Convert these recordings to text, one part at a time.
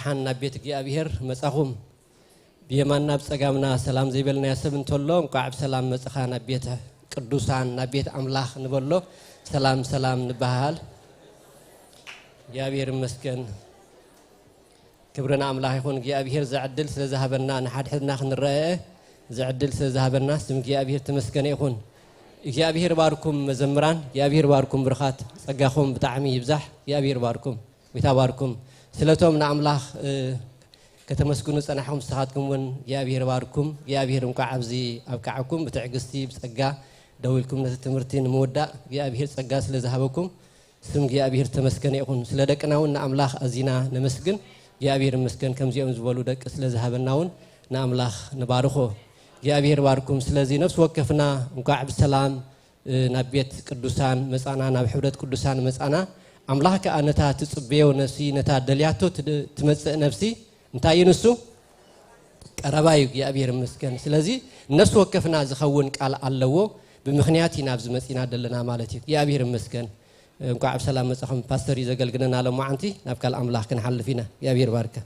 ሓን ናብ ቤት እግዚኣብሔር መጻኹም። ብየማንና ብጸጋምና ሰላም ዘይበልናዮ ሰብ እንተሎ፣ እንቋዕ ብሰላም መጻኻ ናብ ቤት ቅዱሳን፣ ናብ ቤት ኣምላኽ ንበሎ። ሰላም ሰላም ንበሃል። እግዚኣብሔር ይመስገን። ክብሪ ንኣምላኽ ይኹን። እግዚኣብሔር ዝዕድል ስለ ዝሃበና፣ ንሓድሕድና ክንረኣየ ዝዕድል ስለ ዝሃበና ስም እግዚኣብሔር ተመስገነ ይኹን። እግዚኣብሔር ባርኩም መዘምራን፣ እግዚኣብሔር ባርኩም ብርኻት፣ ጸጋኹም ብጣዕሚ ይብዛሕ። እግዚኣብሔር ባርኩም፣ ጌታ ባርኩም። ስለቶም ንኣምላኽ፣ እ፣ ከተመስግኑ ጸናሕኩም፣ ንስኻትኩም እውን እግዚኣብሔር ባርኩም። እግዚኣብሔር እንቋዕ ኣብዚ ኣብቅዓኩም። ብትዕግስቲ ብጸጋ ደው ኢልኩም ነቲ ትምህርቲ ንምውዳእ እግዚኣብሔር ጸጋ ስለ ዝሃበኩም ስም እግዚኣብሔር ተመስገነ ይኹን። ስለ ደቅና እውን ንኣምላኽ ኣዚና ነመስግን። እግዚኣብሔር ይመስገን፣ ከምዚኦም ዝበሉ ደቂ ስለ ዝሃበና እውን ንኣምላኽ ንባርኾ። እግዚኣብሔር ባርኩም። ስለዚ ነፍሲ ወከፍና እንቋዕ ብሰላም፣ እ፣ ናብ ቤት ቅዱሳን መጻና፣ ናብ ሕብረት ቅዱሳን መጻና። ኣምላኽ ከኣ ነታ ትጽበዮ ነፍሲ፣ ነታ ደልያቶ ትድ-፣ ትመጽእ ነፍሲ፣ እንታይ እዩ ንሱ? ቀረባ እዩ። እግዚኣብሔር ይመስገን። ስለዚ ነፍሲ ወከፍና ዝኸውን ቃል ኣለዎ። ብምኽንያት ኢና ኣብዚ መጺና ዘለና ማለት እዩ። እግዚኣብሔር ይመስገን። እንቋዕ ብሰላም መጻኹም። ፓስተር እዩ ዘገልግለና ሎማዓንቲ። ናብ ካልእ ኣምላኽ ክንሓልፍ ኢና። እግዚኣብሔር ባርከ።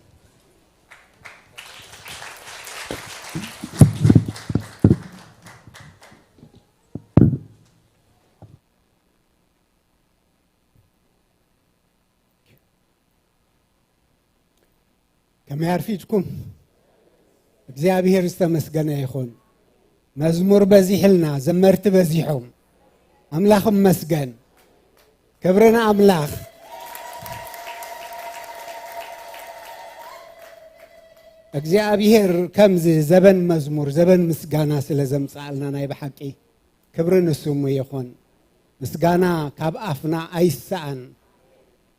ከመይ ኣርፊድኩም? እግዚኣብሔር ዝተመስገነ ይኹን። መዝሙር በዚሕልና፣ ዘመርቲ በዚሖም። ኣምላኽ ይመስገን። ክብሪ ንኣምላኽ። እግዚኣብሔር ከምዚ ዘበን መዝሙር፣ ዘበን ምስጋና ስለ ዘምጽኣልና ናይ ብሓቂ ክብሪ ንስሙ ይኹን። ምስጋና ካብ ኣፍና ኣይሰኣን።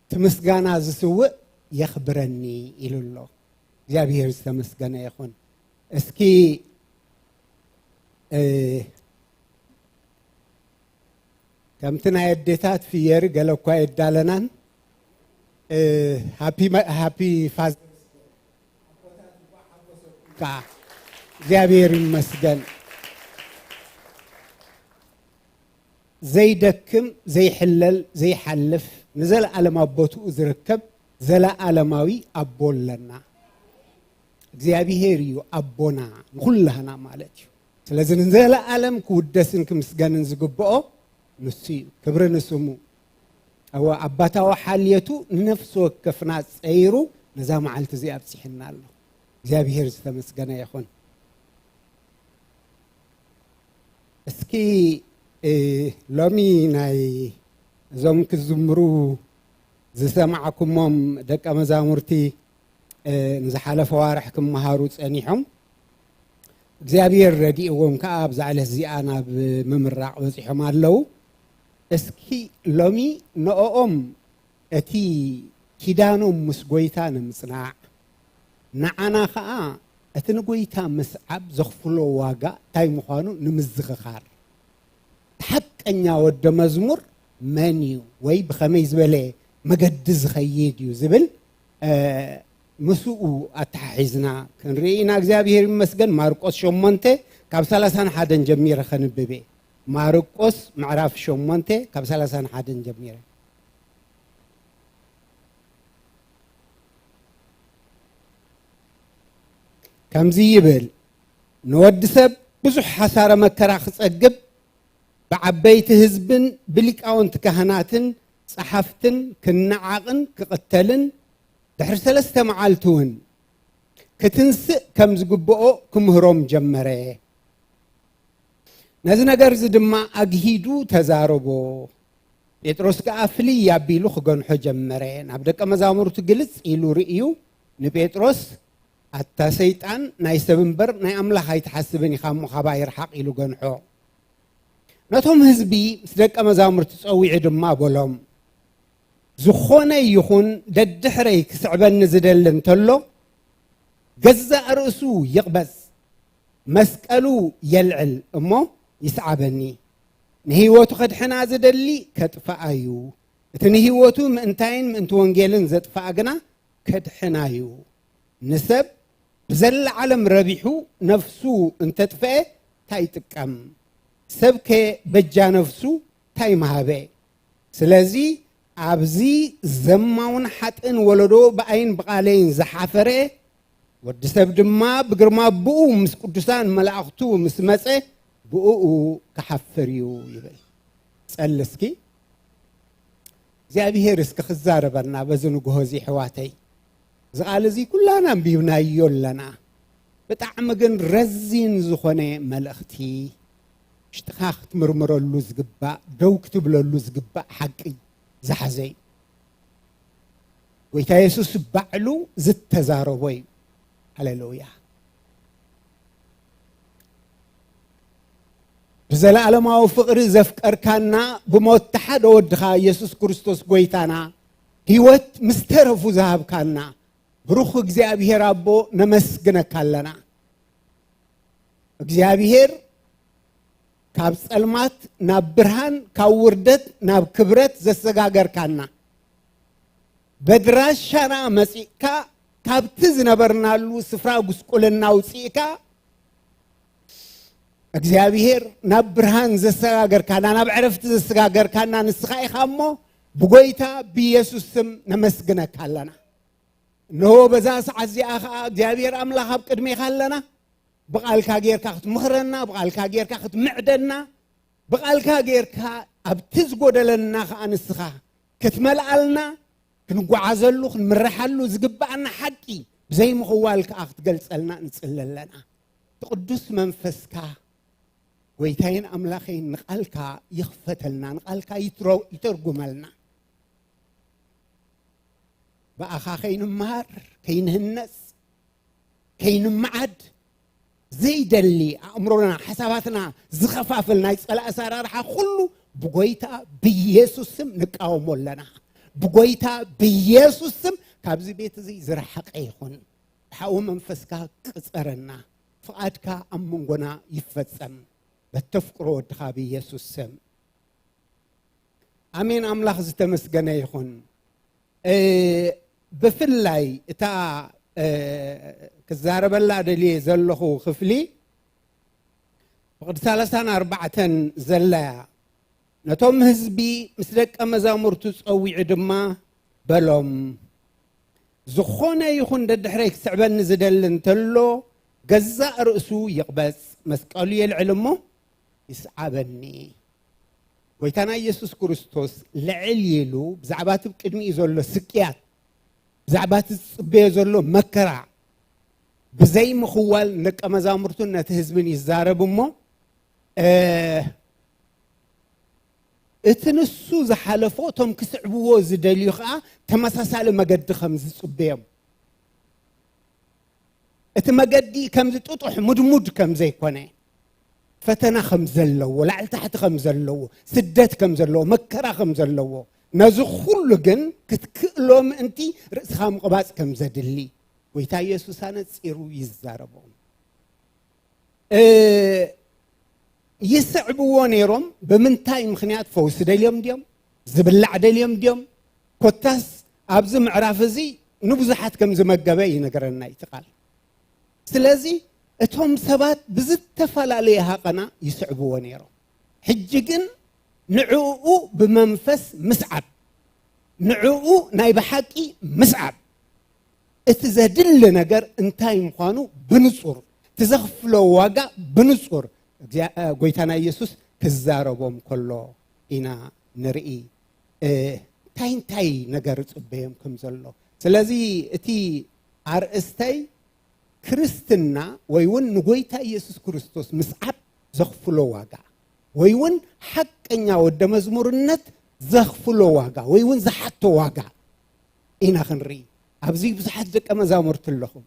እቲ ምስጋና ዝስውእ የኽብረኒ ኢሉ ኣሎ። እግዚኣብሔር ዝተመስገነ ይኹን። እስኪ፣ እ፣ ከምቲ ናይ ኣዴታት ፍየሪ ገለ እኳ የዳለናን፣ እ፣ ሃፒ መ-፣ ሃፒ ፋዘርስ ደይ ከዓ እግዚኣብሔር ይመስገን። ዘይደክም፣ ዘይሕለል፣ ዘይሓልፍ፣ ንዘለኣለም ኣብ ቦትኡ ዝርከብ ዘለኣለማዊ ኣቦ ኣለና። እግዚኣብሔር እዩ ኣቦና፣ ንኹላህና ማለት እዩ። ስለዚ ንዘለኣለም ክውደስን ክምስገንን ዝግብኦ ንሱ እዩ። ክብሪ ንስሙ። እወ፣ ኣባታዊ ሓልየቱ ንነፍሲ ወከፍና ጸይሩ ነዛ መዓልቲ እዚኣ ኣብጺሕና ኣሎ። እግዚኣብሔር ዝተመስገነ ይኹን። እስኪ፣ እ፣ ሎሚ ናይ እዞም ክዝምሩ ዝሰማዕኩሞም ደቀ መዛሙርቲ፣ እ፣ ንዝሓለፈ ዋርሕ ክመሃሩ ጸኒሖም፣ እግዚኣብሔር ረዲእዎም ከኣ ኣብዛ ዕለት እዚኣ ናብ ምምራቕ በጺሖም ኣለዉ። እስኪ ሎሚ ንዕኦም እቲ ኪዳኖም ምስ ጐይታ ንምጽናዕ፣ ንዓና ኸኣ እቲ ንጐይታ ምስዓብ ዘኽፍሎ ዋጋ እንታይ ምዃኑ ንምዝኽኻር፣ ሓቀኛ ወደ መዝሙር መን እዩ ወይ ብኸመይ ዝበለ መገዲ ዝኸይድ እዩ ዝብል፣ እ፣ ምስኡ ኣተሓሒዝና ክንርኢ ኢና። እግዚኣብሔር ይመስገን። ማርቆስ ሸሞንተ ካብ ሰላሳን ሓደን ጀሚረ ከንብብ እየ። ማርቆስ ምዕራፍ ሸሞንተ ካብ ሰላሳን ሓደን ጀሚረ። ከምዚ ይብል፣ ንወዲ ሰብ ብዙሕ ሓሳረ መከራ ክጸግብ፣ ብዓበይቲ ህዝብን ብሊቃውንቲ ካህናትን ጸሓፍትን ክነዓቕን ክቕተልን፣ ድሕሪ ሰለስተ መዓልቲ እውን ክትንስእ ከም ዝግብኦ ክምህሮም ጀመረ። ነዚ ነገር እዚ ድማ ኣግሂዱ ተዛረቦ። ጴጥሮስ ከኣ ፍልይ ኣቢሉ ክገንሖ ጀመረ። ናብ ደቀ መዛሙርቱ ግልጽ ኢሉ ርእዩ ንጴጥሮስ፣ "ኣታ ሰይጣን፣ ናይ ሰብ እምበር ናይ ኣምላኽ ኣይትሓስብን ኢኻ እሞ ካባይ ርሓቕ" ኢሉ ገንሖ። ነቶም ህዝቢ ምስ ደቀ መዛሙርቱ ጸዊዑ ድማ በሎም፣ "ዝኾነ ይኹን ደድሕረይ ክስዕበኒ ዝደሊ እንተሎ፣ ገዛእ ርእሱ ይቕበጽ፣ መስቀሉ የልዕል እሞ ይስዓበኒ። ንህይወቱ ከድሕና ዝደሊ ከጥፍኣ እዩ፣ እቲ ንህይወቱ ምእንታይን ምእንቲ ወንጌልን ዘጥፍኣ ግና ከድሕና እዩ። ንሰብ ብዘላ ዓለም ረቢሑ ነፍሱ እንተጥፍኤ እንታይ ይጥቀም? ሰብከ በጃ ነፍሱ እንታይ ምሃበ? ስለዚ ኣብዚ ዘማውን ሓጥእን ወለዶ ብኣይን ብቓለይን ዝሓፈረ፣ ወዲ ሰብ ድማ ብግርማ ኣቦኡ ምስ ቅዱሳን መላእኽቱ ምስ መጸ፣ ብእኡ ክሓፍር እዩ ይብል። ጸሊ እስኪ። እግዚኣብሔር እስኪ ክዛረበና በዚ ንግሆ እዚ፣ ኣሕዋተይ። እዚ ቃል እዚ ኩላና ኣንቢብናዮ ኣለና። ብጣዕሚ ግን ረዚን ዝኾነ መልእኽቲ፣ ውሽጥኻ ክትምርምረሉ ዝግባእ፣ ደው ክትብለሉ ዝግባእ ሓቂ ዝሓዘ እዩ። ጎይታ የሱስ ባዕሉ ዝተዛረቦ እዩ። ሃሌሉያ። ብዘለኣለማዊ ፍቕሪ ዘፍቀርካና፣ ብሞት ሓደ ወድኻ የሱስ ክርስቶስ ጎይታና፣ ህይወት ምስ ተረፉ ዝሃብካና፣ ብሩኽ እግዚኣብሔር ኣቦ፣ ነመስግነካ ኣለና። እግዚኣብሔር፣ ካብ ጸልማት ናብ ብርሃን፣ ካብ ውርደት ናብ ክብረት ዘሰጋገርካና፣ በድራሻና መጺእካ፣ ካብቲ ዝነበርናሉ ስፍራ ጉስቁልና ኣውጺእካ፣ እግዚኣብሔር፣ ናብ ብርሃን ዘሰጋገርካና፣ ናብ ዕረፍቲ ዘሰጋገርካና ንስኻ ኢኻ እሞ፣ ብጎይታ ብኢየሱስ ስም ነመስግነካ ኣለና። እንሆ በዛ ሰዓት እዚኣ ኸዓ እግዚኣብሔር ኣምላኽ ኣብ ቅድሜኻ ኣለና። ብቓልካ ጌርካ ክትምኽረና፣ ብቓልካ ጌርካ ክትምዕደና፣ ብቓልካ ጌርካ ኣብቲ ዝጎደለና ኸዓ ንስኻ ክትመልኣልና፣ ክንጓዓዘሉ፣ ክንምረሓሉ ዝግብኣና ሓቂ ብዘይምኽዋል ከኣ ክትገልጸልና ንጽሊ ኣለና። እቲ ቅዱስ መንፈስካ ጎይታይን ኣምላኸይን ንቓልካ ይኽፈተልና፣ ንቓልካ ይትሮ-፣ ይተርጉመልና። ብኣኻ ከይንመሃር፣ ከይንህነጽ፣ ከይንመዓድ ዘይደሊ ኣእምሮና፣ ሓሳባትና ዝኸፋፍል ናይ ጸላኢ ኣሰራርሓ ኩሉ ብጎይታ ብኢየሱስ ስም ንቃወሞ ኣለና። ብጎይታ ብኢየሱስ ስም ካብዚ ቤት እዚ ዝረሓቐ ይኹን። ሓው መንፈስካ ቅጸረና። ፍቓድካ ኣብ መንጎና ይፈጸም። በተፍቅሮ ወድኻ ብኢየሱስ ስም። ኣሜን። ኣምላኽ ዝተመስገነ ይኹን። እ፣ ብፍላይ እታ፣ እ፣ ክዛረበላ ደልየ ዘለኹ ክፍሊ ፍቕዲ ሰላሳን ኣርባዕተን ዘላ እያ። ነቶም ህዝቢ ምስ ደቀ መዛሙርቱ ጸዊዑ ድማ በሎም፣ ዝኾነ ይኹን ደድሕረይ ክስዕበኒ ዝደሊ እንተሎ፣ ገዛእ ርእሱ ይቕበጽ፣ መስቀሉ የልዕል እሞ ይስዓበኒ። ጎይታና ኢየሱስ ክርስቶስ ልዕል ኢሉ ብዛዕባ እቲ ቅድሚኡ ዘሎ ስቅያት፣ ብዛዕባ እቲ ዝጽበዮ ዘሎ መከራ ብዘይምኽዋል ንደቀ መዛሙርቱን ነቲ ህዝብን ይዛረብ እሞ፣ እ፣ እቲ ንሱ ዝሓለፎ እቶም ክስዕብዎ ዝደልዩ ኸኣ ተመሳሳሊ መገዲ ከም ዝጽበዮም፣ እቲ መገዲ ከምዚ ጥጡሕ ምድሙድ ከም ዘይኮነ፣ ፈተና ከም ዘለዎ፣ ላዕሊ ታሕቲ ከም ዘለዎ፣ ስደት ከም ዘለዎ፣ መከራ ከም ዘለዎ፣ ነዚ ኩሉ ግን ክትክእሎ ምእንቲ ርእስኻ ምቕባጽ ከም ዘድሊ፣ ጎይታ ኢየሱስ ኣነጺሩ ይዛረቦም። እ፣ ይስዕብዎ ነይሮም። ብምንታይ ምኽንያት? ፈውሲ ደልዮም ድዮም? ዝብላዕ ደልዮም ድዮም? ኮታስ ኣብዚ ምዕራፍ እዚ ንብዙሓት ከም ዝመገበ ይነገረና እዩ እቲ ቃል። ስለዚ እቶም ሰባት ብዝተፈላለየ ሃቐና ይስዕብዎ ነይሮም። ሕጂ ግን ንዕኡ ብመንፈስ ምስዓብ፣ ንዕኡ ናይ ብሓቂ ምስዓብ፣ እቲ ዘድሊ ነገር እንታይ ምዃኑ ብንጹር፣ እቲ ዘኽፍሎ ዋጋ ብንጹር እግዚኣብ-፣ እ፣ ጎይታና ኢየሱስ ክዛረቦም ከሎ ኢና ንርኢ። እ፣ እንታይ እንታይ ነገር ጽበዮም ከም ዘሎ። ስለዚ እቲ ኣርእስተይ ክርስትና ወይ እውን ንጎይታ ኢየሱስ ክርስቶስ ምስዓብ ዘኽፍሎ ዋጋ ወይ እውን ሓቀኛ ወደ መዝሙርነት ዘኽፍሎ ዋጋ ወይ እውን ዝሓቶ ዋጋ ኢና ክንርኢ። ኣብዚ ብዙሓት ደቀ መዛሙርቲ ኣለኹም።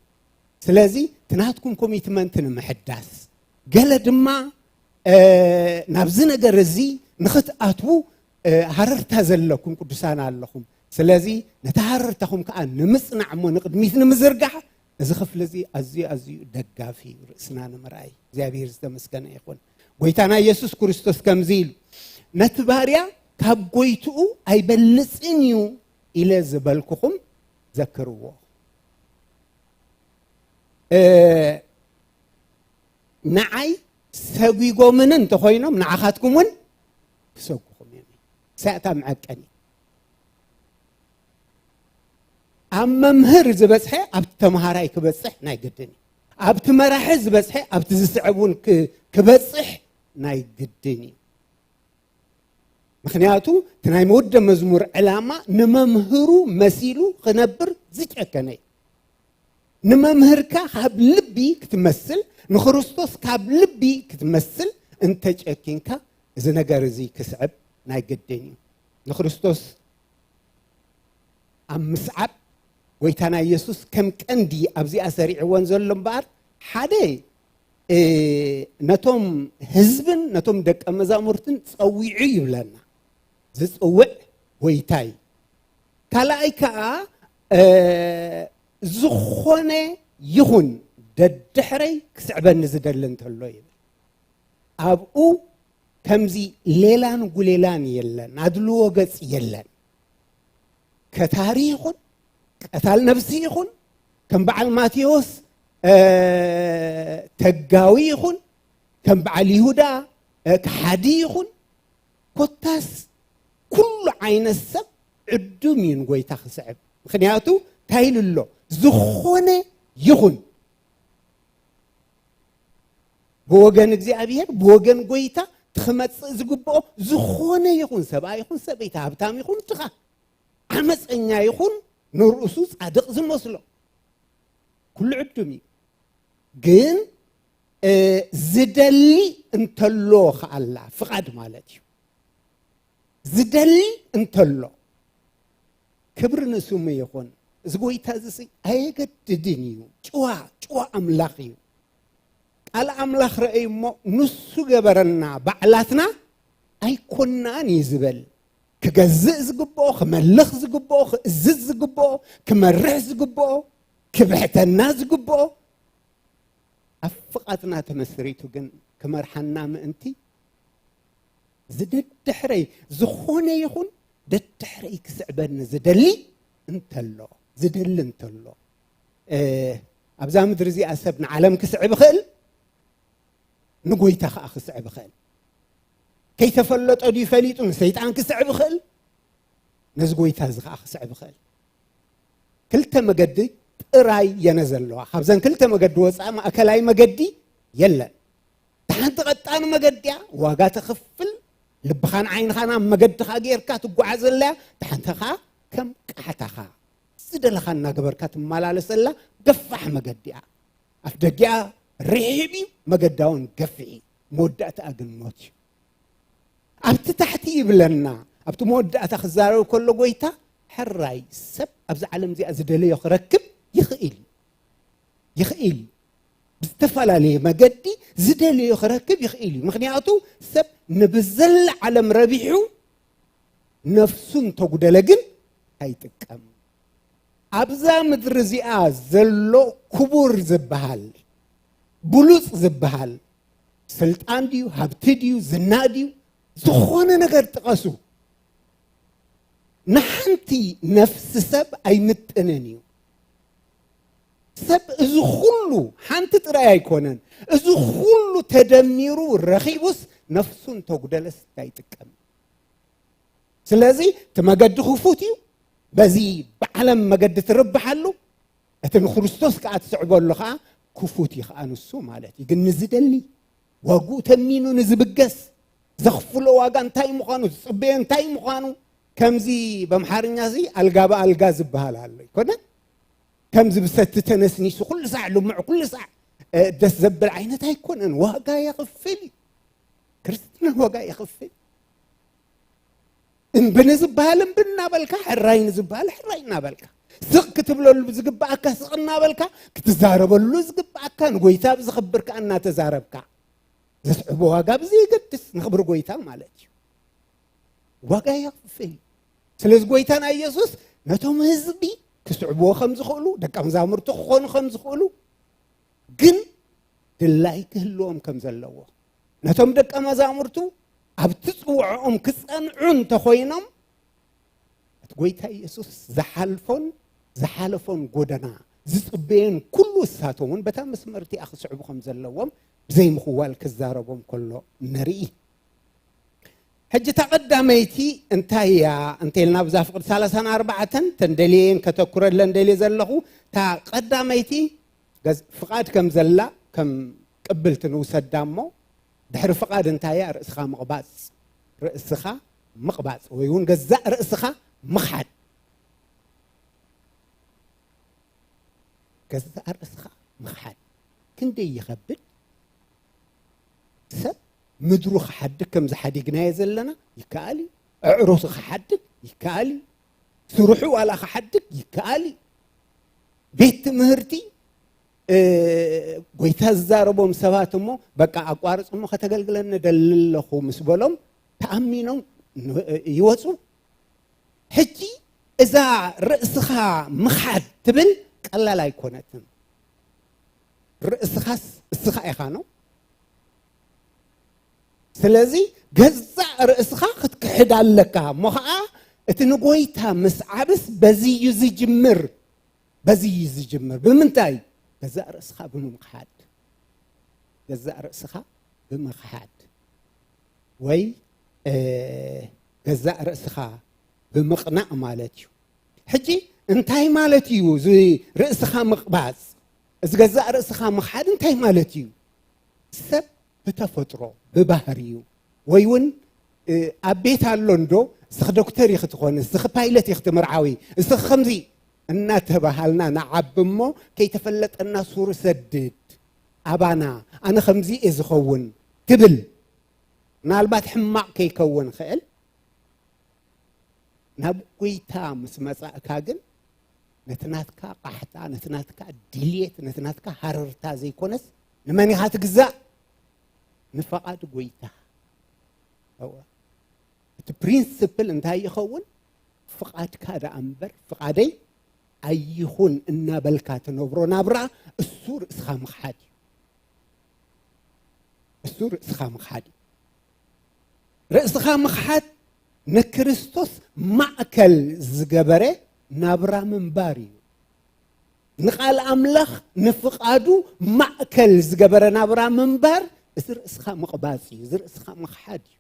ስለዚ እቲ ናትኩም ኮሚትመንት ንምሕዳስ፣ ገለ ድማ፣ እ፣ ናብዚ ነገር እዚ ንኽትኣትዉ፣ እ፣ ሃረርታ ዘለኩም ቅዱሳን ኣለኹም። ስለዚ ነቲ ሃረርታኹም ከኣ ንምጽናዕ እሞ ንቕድሚት ንምዝርጋሕ እዚ ክፍሊ እዚ ኣዝዩ፣ ኣዝዩ ደጋፊ እዩ፣ ርእስና ንምርኣይ። እግዚኣብሔር ዝተመስገነ ይኹን። ጎይታና ኢየሱስ ክርስቶስ ከምዚ ኢሉ፣ "ነቲ ባርያ ካብ ጎይትኡ ኣይበልጽን እዩ ኢለ ዝበልኩኹም ዘክርዎ።" እ፣ ንዓይ ሰጒጎምኒ እንተኾይኖም ንዓኻትኩም እውን ክሰጉኹም እዮም። ሳእታ መዐቀኒ። ኣብ መምህር ዝበጽሐ ኣብቲ ተምሃራይ ክበጽሕ ናይ ግድን እዩ። ኣብቲ መራሒ ዝበጽሐ ኣብቲ ዝስዕብ እውን ክ- ክበጽሕ ናይ ግድን እዩ። ምኽንያቱ እቲ ናይ መወደ መዝሙር ዕላማ ንመምህሩ መሲሉ ክነብር ዝጨከነ እዩ። ንመምህርካ ካብ ልቢ ክትመስል፣ ንክርስቶስ ካብ ልቢ ክትመስል እንተጨኪንካ፣ እዚ ነገር እዚ ክስዕብ ናይ ግድን እዩ። ንክርስቶስ ኣብ ምስዓብ፣ ጎይታና ኢየሱስ ከም ቀንዲ ኣብዚኣ ሰሪዕወን ዘሎ እምበኣር፣ ሓደ፣ እ፣ ነቶም ህዝብን ነቶም ደቀ መዛሙርትን ጸዊዑ ይብለና። ዝጽውዕ ጎይታ እዩ። ካልኣይ ከኣ፣ እ፣ ዝኾነ ይኹን ደድሕረይ ክስዕበኒ ዝደሊ እንተሎ ይብል። ኣብኡ ከምዚ ሌላን ጉሌላን የለን፣ ኣድልዎ ገጽ የለን። ከታሪ ይኹን፣ ቀታል ነብሲ ይኹን፣ ከም በዓል ማቴዎስ፣ እ፣ ተጋዊ ይኹን፣ ከም በዓል ይሁዳ፣ እ፣ ከሓዲ ይኹን፣ ኮታስ ኩሉ ዓይነት ሰብ ዕዱም እዩ ንጎይታ ክስዕብ። ምኽንያቱ እንታይ ኢሉ ኣሎ? ዝኾነ ይኹን ብወገን እግዚኣብሔር፣ ብወገን ጎይታ ትኽመጽእ ዝግብኦ ዝኾነ ይኹን፣ ሰብኣይ ይኹን ሰበይቲ፣ ሃብታም ይኹን ድኻ፣ ዓመፀኛ ይኹን፣ ንርእሱ ጻድቕ ዝመስሎ፣ ኩሉ ዕዱም እዩ። ግን፣ እ፣ ዝደሊ እንተሎ ከኣላ፣ ፍቓድ ማለት እዩ። ዝደሊ እንተሎ፣ ክብሪ ንስሙ ይኹን። እዚ ጎይታ እዚ ሲ ኣየገድድን እዩ። ጭዋ፣ ጭዋ ኣምላኽ እዩ። ቃል ኣምላኽ ረኣዩ እሞ፣ ንሱ ገበረና፣ ባዕላትና ኣይኮናን እዩ ዝበል። ክገዝእ ዝግብኦ፣ ክመልኽ ዝግብኦ፣ ክእዝዝ ዝግብኦ፣ ክመርሕ ዝግብኦ፣ ክብሕተና ዝግብኦ፣ ኣብ ፍቓድና ተመስሪቱ ግን ክመርሓና ምእንቲ፣ ዝደድሕረይ፣ ዝኾነ ይኹን ደድሕረይ ክስዕበኒ ዝደሊ እንተሎ፣ ዝደሊ እንተሎ፣ እ፣ ኣብዛ ምድሪ እዚኣ ሰብ ንዓለም ክስዕብ ይኽእል፣ ንጎይታ ኸዓ ክስዕብ ይኽእል። ከይተፈለጦ ድዩ ፈሊጡ ንሰይጣን ክስዕብ ይኽእል፣ ነዚ ጎይታ እዚ ኸዓ ክስዕብ ይኽእል። ክልተ መገዲ ጥራይ የነ ዘለዋ። ካብዘን ክልተ መገዲ ወፃኢ ማእከላይ መገዲ የለን። እታ ሓንቲ ቀጣን መገዲ እያ፣ ዋጋ ተኽፍል፣ ልብኻን ዓይንኻን ኣብ መገድኻ ጌርካ ትጓዓዘላ እያ። እታ ሓንቲ ኸዓ ከም ቃሕታኻ ዝደለኻ እናገበርካ ትመላለሰላ ገፋሕ መገዲ እያ። ኣፍ ደጊኣ ርሒብ እዩ፣ መገዳ እውን ገፊሕ እዩ። መወዳእታኣ ግን ሞት እዩ። ኣብቲ ታሕቲ ይብለና፣ ኣብቲ መወዳእታ ክዛረብ ከሎ ጎይታ፣ ሕራይ ሰብ ኣብዚ ዓለም እዚኣ ዝደለዮ ክረክብ ይኽእል እዩ። ይኽእል እዩ። ብዝተፈላለየ መገዲ ዝደለዮ ክረክብ ይኽእል እዩ። ምኽንያቱ ሰብ ንብዘላ ዓለም ረቢሑ ነፍሱ እንተጉደለ ግን ኣይጥቀም። ኣብዛ ምድሪ እዚኣ ዘሎ ክቡር ዝበሃል፣ ብሉጽ ዝበሃል፣ ስልጣን ድዩ፣ ሃብቲ ድዩ፣ ዝና ድዩ፣ ዝኾነ ነገር ጥቀሱ፣ ንሓንቲ ነፍሲ ሰብ ኣይምጥንን እዩ። ሰብ እዚ ኩሉ፣ ሓንቲ ጥራይ ኣይኮነን፣ እዚ ኩሉ ተደሚሩ ረኺቡስ ነፍሱ እንተጉደለስ እንታይ ይጥቀም? ስለዚ እቲ መገዲ ክፉት እዩ። በዚ ብዓለም መገዲ ትርብሓሉ፣ እቲ ንክርስቶስ ከኣ ትስዕበሉ ከኣ ክፉት እዩ ከኣ ንሱ ማለት እዩ። ግን ንዝደሊ፣ ዋግኡ ተሚኑ ንዝብገስ፣ ዘኽፍሎ ዋጋ እንታይ ምዃኑ፣ ዝጽበዮ እንታይ ምዃኑ፣ ከምዚ በምሓርኛ እዚ ኣልጋ ብኣልጋ ዝበሃል ኣሎ ኣይኮነን? ከምዚ ብሰቲ ተነስኒሱ ኩሉ ሳዕ ልምዕ፣ ኩሉ ሳዕ፣ እ፣ ደስ ዘብል ዓይነት ኣይኮነን። ዋጋ የኽፍል እዩ። ክርስትና ዋጋ የኽፍል። እምቢ ንዝበሃል እምቢ እናበልካ፣ ሕራይ ንዝበሃል ሕራይ እናበልካ፣ ስቕ ክትብለሉ ዝግብኣካ ስቕ እናበልካ፣ ክትዛረበሉ ዝግብኣካ ንጎይታ ብዝኽብር ከኣ እናተዛረብካ፣ ዘስዕቦ ዋጋ ብዘየገድስ ንኽብሪ ጎይታ ማለት እዩ። ዋጋ የኽፍል። ስለዚ ጎይታና ኢየሱስ ነቶም ህዝቢ ክስዕብዎ ከም ዝኽእሉ፣ ደቀ መዛሙርቱ ክኾኑ ከም ዝኽእሉ፣ ግን ድላይ ክህልዎም ከም ዘለዎ፣ ነቶም ደቀ መዛሙርቱ ኣብቲ ጽውዖኦም ክጸንዑ እንተኾይኖም፣ እቲ ጎይታ ኢየሱስ ዝሓልፎን ዝሓለፎን ጎደና ዝጽበየን ኩሉ እሳቶም እውን በታ መስመር እቲኣ ክስዕቡ ከም ዘለዎም ብዘይምኽዋል ክዛረቦም ከሎ ንርኢ። ሕጂ እታ ቀዳመይቲ እንታይ እያ እንተልና ብዛ ፍቕድ ሰላሳን ኣርባዕተን ተንደልየን ከተኩረለን ደልየ ዘለኹ እታ ቀዳመይቲ ገዝ- ፍቓድ ከም ዘላ ከም ቅብልቲ ንውሰዳ እሞ ድሕሪ ፍቓድ እንታይ እያ ርእስኻ ምቕባፅ ርእስኻ ምቕባፅ ወይ እውን ገዛእ ርእስኻ ምኽሓድ ገዛእ ርእስኻ ምኽሓድ ክንደይ ይኸብድ ሰብ ምድሩ ክሓድግ ከምዚ ሓዲግናዮ ዘለና ይከኣል እዩ። ኣዕሩኽ ክሓድግ ይከኣል እዩ። ስርሑ ዋላ ክሓድግ ይከኣል እዩ። ቤት ትምህርቲ ጎይታ ዝዛረቦም ሰባት እሞ በቃ ኣቋርፅ እሞ ከተገልግለኒ ደሊ ኣለኹ ምስ በሎም ተኣሚኖም ይወፁ። ሕጂ እዛ ርእስኻ ምኻድ ትብል ቀላል ኣይኮነትን። ርእስኻስ እስኻ ኢኻ ነው። ስለዚ ገዛእ ርእስኻ ክትክሕድ ኣለካ እሞ ኸዓ እቲ ንጎይታ ምስዓብስ በዚ እዩ ዝጅምር። በዚ እዩ ዝጅምር። ብምንታይ? ገዛእ ርእስኻ ብምምክሓድ። ገዛእ ርእስኻ ብምኽሓድ ወይ ገዛእ ርእስኻ ብምቕናእ ማለት እዩ። ሕጂ እንታይ ማለት እዩ እዚ ርእስኻ ምቕባፅ? እዚ ገዛእ ርእስኻ ምኽሓድ እንታይ ማለት እዩ? ሰብ ብተፈጥሮ ብባህርዩ ወይ እውን ኣብ ቤት ኣሎ እንዶ እስኺ ዶክተር ኢኺ ትኾኒ እስኺ ፓይለት ኢኺ ትምርዓዊ እስኺ ከምዚ እናተባሃልና ንዓቢ እሞ ከይተፈለጠና ሱር ሰድድ ኣባና ኣነ ከምዚ እየ ዝኸውን ትብል ምናልባት ሕማቕ ከይከውን ኽእል ናብ ጎይታ ምስ መጻእካ ግን ነቲ ናትካ ቃሕታ ነቲ ናትካ ድልየት ነቲ ናትካ ሃረርታ ዘይኮነስ ንመን ኢኻ ትግዛእ ንፈቓድ ጎይታ እቲ ፕሪንስፕል እንታይ ይኸውን ፍቓድካ ደኣ እምበር ፍቓደይ ኣይኹን እናበልካ ትነብሮ ናብራ እሱ ርእስኻ ምኽሓድ እዩ እሱ ርእስኻ ምኽሓድ እዩ ርእስኻ ምኽሓድ ንክርስቶስ ማእከል ዝገበረ ናብራ ምንባር እዩ ንቓል ኣምላኽ ንፍቓዱ ማእከል ዝገበረ ናብራ ምንባር እዚ ርእስኻ ምቕባፅ እዩ እዚ ርእስኻ ምኽሓድ እዩ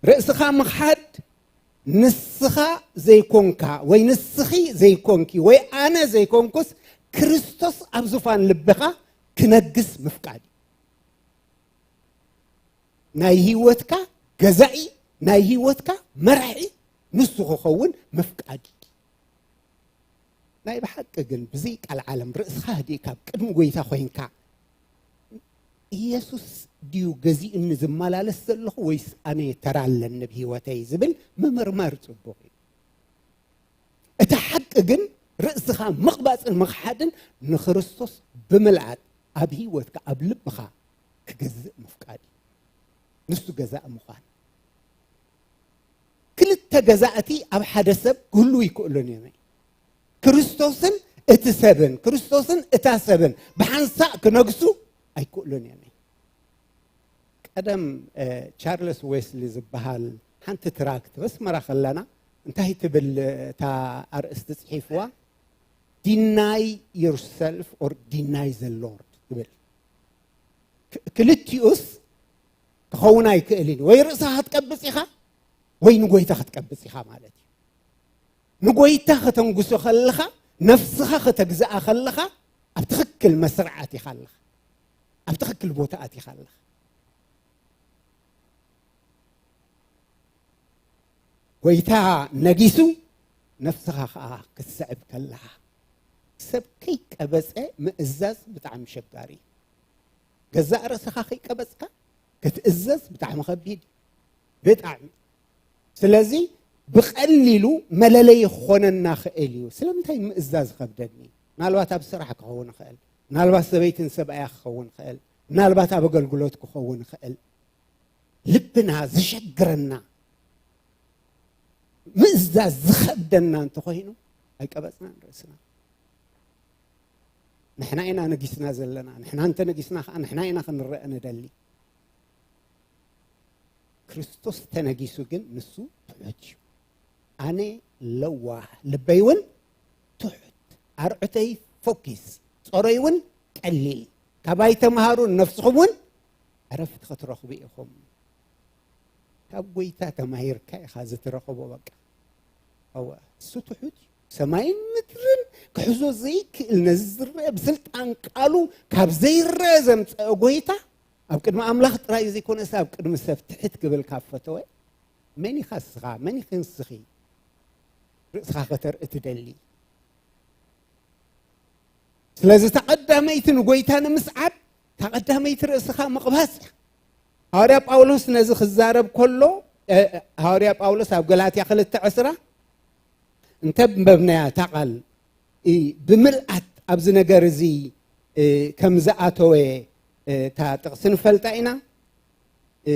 ርእስኻ ምኽሓድ ንስኻ ዘይኮንካ ወይ ንስኺ ዘይኮንኪ ወይ ኣነ ዘይኮንኩስ ክርስቶስ ኣብ ዙፋን ልብኻ ክነግስ ምፍቃድ እዩ ናይ ህይወትካ ገዛኢ ናይ ህይወትካ መራሒ ንሱ ክኸውን ምፍቃድ እዩ ናይ ብሓቂ ግን ብዘይ ቃል ዓለም ርእስኻ ህዲእካ ኣብ ቅድሚ ጎይታ ኮይንካ ኢየሱስ ድዩ ገዚኡኒ ዝመላለስ ዘለኹ ወይስ ኣነ ተራ ኣለኒ ብህይወተይ ዝብል ምምርማር ጽቡቕ እዩ። እቲ ሓቂ ግን ርእስኻ ምቕባጽን ምኽሓድን ንክርስቶስ ብምልኣት ኣብ ህይወትካ ኣብ ልብኻ ክገዝእ ምፍቃድ እዩ። ንሱ ገዛእ ምዃን ክልተ ገዛእቲ ኣብ ሓደ ሰብ ክህልዉ ይክእሉን እዮም። ክርስቶስን እቲ ሰብን ክርስቶስን እታ ሰብን ብሓንሳእ ክነግሱ ኣይክእሉን እዮም። ቀደም ቻርልስ ዌስሊ ዝበሃል ሓንቲ ትራክት በስመራ ከለና እንታይ ትብል እታ ኣርእስቲ ጽሒፍዋ deny yourself or deny the Lord ትብል ክልቲኡስ ክኸውን ኣይክእልን ወይ ርእስኻ ክትቀብጽ ኢኻ ወይ ንጎይታ ክትቀብጽ ኢኻ ማለት እዩ ንጎይታ ከተንጉሶ ከለኻ ነፍስኻ ከተግዝኣ ከለኻ ኣብ ትኽክል መስርዓት ኢኻ ኣለኻ ኣብ ትኽክል ቦታ ኣቲኻ ኣለኻ ጎይታ ነጊሱ ነፍስኻ ከዓ ክትስዕብ ከለኻ ሰብ ከይቀበፀ ምእዛዝ ብጣዕሚ ሸጋሪ እዩ ገዛእ ርእስኻ ከይቀበፅካ ክትእዘዝ ብጣዕሚ ከቢድ እዩ ብጣዕሚ ስለዚ ብቐሊሉ መለለይ ክኾነና ክእል እዩ ስለምንታይ ምእዛዝ ከብደኒ ምናልባት ኣብ ስራሕ ክኸውን ይኽእል ምናልባት ሰበይትን ሰብኣያ ክኸውን ይኽእል ምናልባት ኣብ ኣገልግሎት ክኸውን ይኽእል ልብና ዝሸግረና ምእዛዝ ዝኸብደና እንተኾይኑ ኣይቀበፅናን ርእስና ንሕና ኢና ነጊስና ዘለና ንሕና እንተነጊስና ከዓ ንሕና ኢና ክንረአ ንደሊ ክርስቶስ ተነጊሱ ግን ንሱ ትሑት እዩ ኣነ ለዋህ ልበይ እውን ትሑት ኣርዑተይ ፎኪስ ጾረይ እውን ቀሊል ካባይ ተምሃሩ ነፍስኹም እውን ዕረፍቲ ክትረኽቡ ኢኹም። ካብ ጎይታ ተማሂርካ ኢኻ እዚ ትረኽቦ። በቃ፣ እወ፣ እሱ ትሑት እዩ። ሰማይን ምድርን ክሕዞ ዘይክእል፣ ነዚ ዝረአ ብስልጣን ቃሉ ካብ ዘይረአ ዘምፀአ ጎይታ፣ ኣብ ቅድሚ ኣምላኽ ጥራይ ዘይኮነስ ኣብ ቅድሚ ሰብ ትሕት ክብል ካብ ፈተወ፣ መን ኢኻ እስኻ? መን ኢኺ ንስኺ ርእስኻ ከተርኢ ትደሊ? ስለዚ እታ ቀዳመይቲ ንጎይታ ንምስዓብ፣ እታ ቀዳመይቲ ርእስኻ ምቕባጽ እያ። ሃዋርያ ጳውሎስ ነዚ ክዛረብ ከሎ፣ እ፣ ሃዋርያ ጳውሎስ ኣብ ገላትያ ክልተ ዕስራ እንተ ኣንበብናያ እታ ቃል፣ እ፣ ብምልኣት ኣብዚ ነገር እዚ፣ እ፣ ከም ዝኣተወ፣ እ፣ እታ ጥቕሲ ንፈልጣ ኢና። እ፣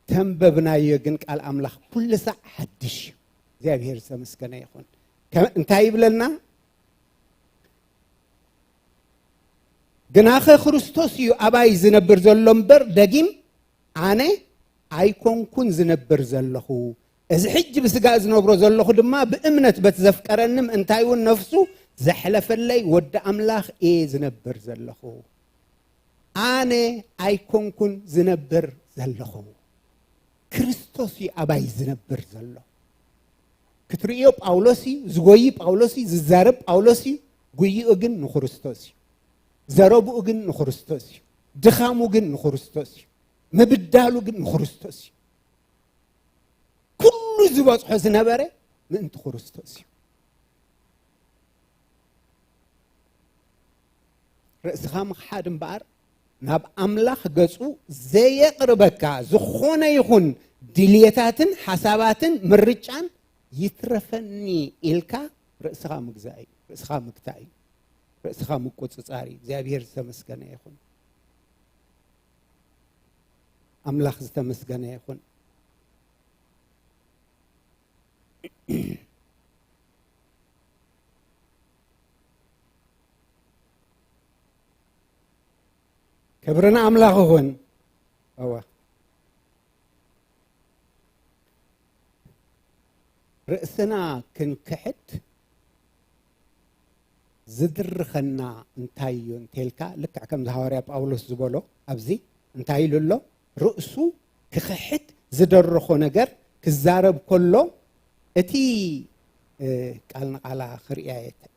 ተንበብናዮ ግን ቃል ኣምላኽ ኩሉ ሳዕ ሓድሽ እዩ። እግዚኣብሔር ዝተመስገነ ይኹን። ከ-፣ እንታይ ይብለና? ግናኸ ክርስቶስ እዩ ኣባይ ዝነብር ዘሎ እምበር፣ ደጊም ኣነ ኣይኮንኩን ዝነብር ዘለኹ። እዚ ሕጂ ብስጋ ዝነብሮ ዘለኹ ድማ ብእምነት በቲ ዘፍቀረኒ ምእንታይ እውን ነፍሱ ዘሕለፈለይ ወዲ ኣምላኽ እየ ዝነብር ዘለኹ። ኣነ ኣይኮንኩን ዝነብር ዘለኹ። ክርስቶስ እዩ ኣባይ ዝነብር ዘሎ። ክትርእዮ ጳውሎስ እዩ፣ ዝጎይ ጳውሎስ እዩ፣ ዝዛረብ ጳውሎስ እዩ። ጉይኡ ግን ንክርስቶስ እዩ። ዘረብኡ ግን ንክርስቶስ እዩ። ድኻሙ ግን ንክርስቶስ እዩ። ምብዳሉ ግን ንክርስቶስ እዩ። ኩሉ ዝበጽሖ ዝነበረ ምእንቲ ክርስቶስ እዩ። ርእስኻ ምኽሓድ እምበኣር፣ ናብ ኣምላኽ ገጹ ዘየቕርበካ ዝኾነ ይኹን ድልየታትን ሓሳባትን ምርጫን ይትረፈኒ ኢልካ ርእስኻ ምግዛእ እዩ። ርእስኻ ምግታእ እዩ። ርእስኻ ምቁጽጻር እዩ። እግዚኣብሔር ዝተመስገነ ይኹን። ኣምላኽ ዝተመስገነ ይኹን። ክብሪ ንኣምላኽ ይኹን። እወ። ርእስና ክንክሕድ ዝድርኸና እንታይ እዩ እንተልካ፣ ልክዕ ከምዚ ሃዋርያ ጳውሎስ ዝበሎ ኣብዚ እንታይ ኢሉ ኣሎ? ርእሱ ክኽሕድ ዝደረኾ ነገር ክዛረብ ከሎ፣ እቲ፣ እ፣ ቃል ንቓላ ክርእያ የተ-፣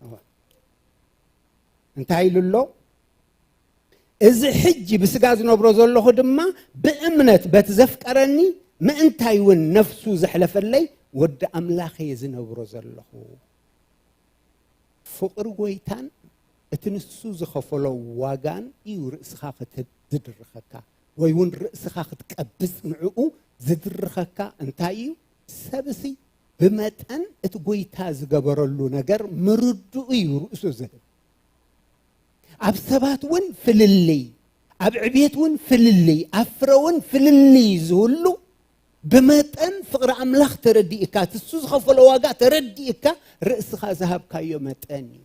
እወ። እንታይ ኢሉ ኣሎ? እዚ ሕጂ ብስጋ ዝነብሮ ዘለኹ ድማ ብእምነት በቲ ዘፍቀረኒ ምእንታይ እውን ነፍሱ ዘሕለፈለይ ወዲ ኣምላኽ እየ ዝነብሮ ዘለኹ። ፍቕሪ ጎይታን እቲ ንሱ ዝኸፈሎ ዋጋን እዩ ርእስኻ ክት-፣ ዝድርኸካ፣ ወይ እውን ርእስኻ ክትቀብጽ ንዕኡ ዝድርኸካ እንታይ እዩ? ሰብሲ ብመጠን እቲ ጎይታ ዝገበረሉ ነገር ምርድኡ እዩ ርእሱ ዝህብ። ኣብ ሰባት እውን ፍልልይ፣ ኣብ ዕቤት እውን ፍልልይ፣ ኣብ ፍረ እውን ፍልልይ ዝህሉ ብመጠን ፍቕሪ ኣምላኽ ተረዲእካ፣ እቲ እሱ ዝኸፈሎ ዋጋ ተረዲእካ ርእስኻ ዝሃብካዮ መጠን እዩ።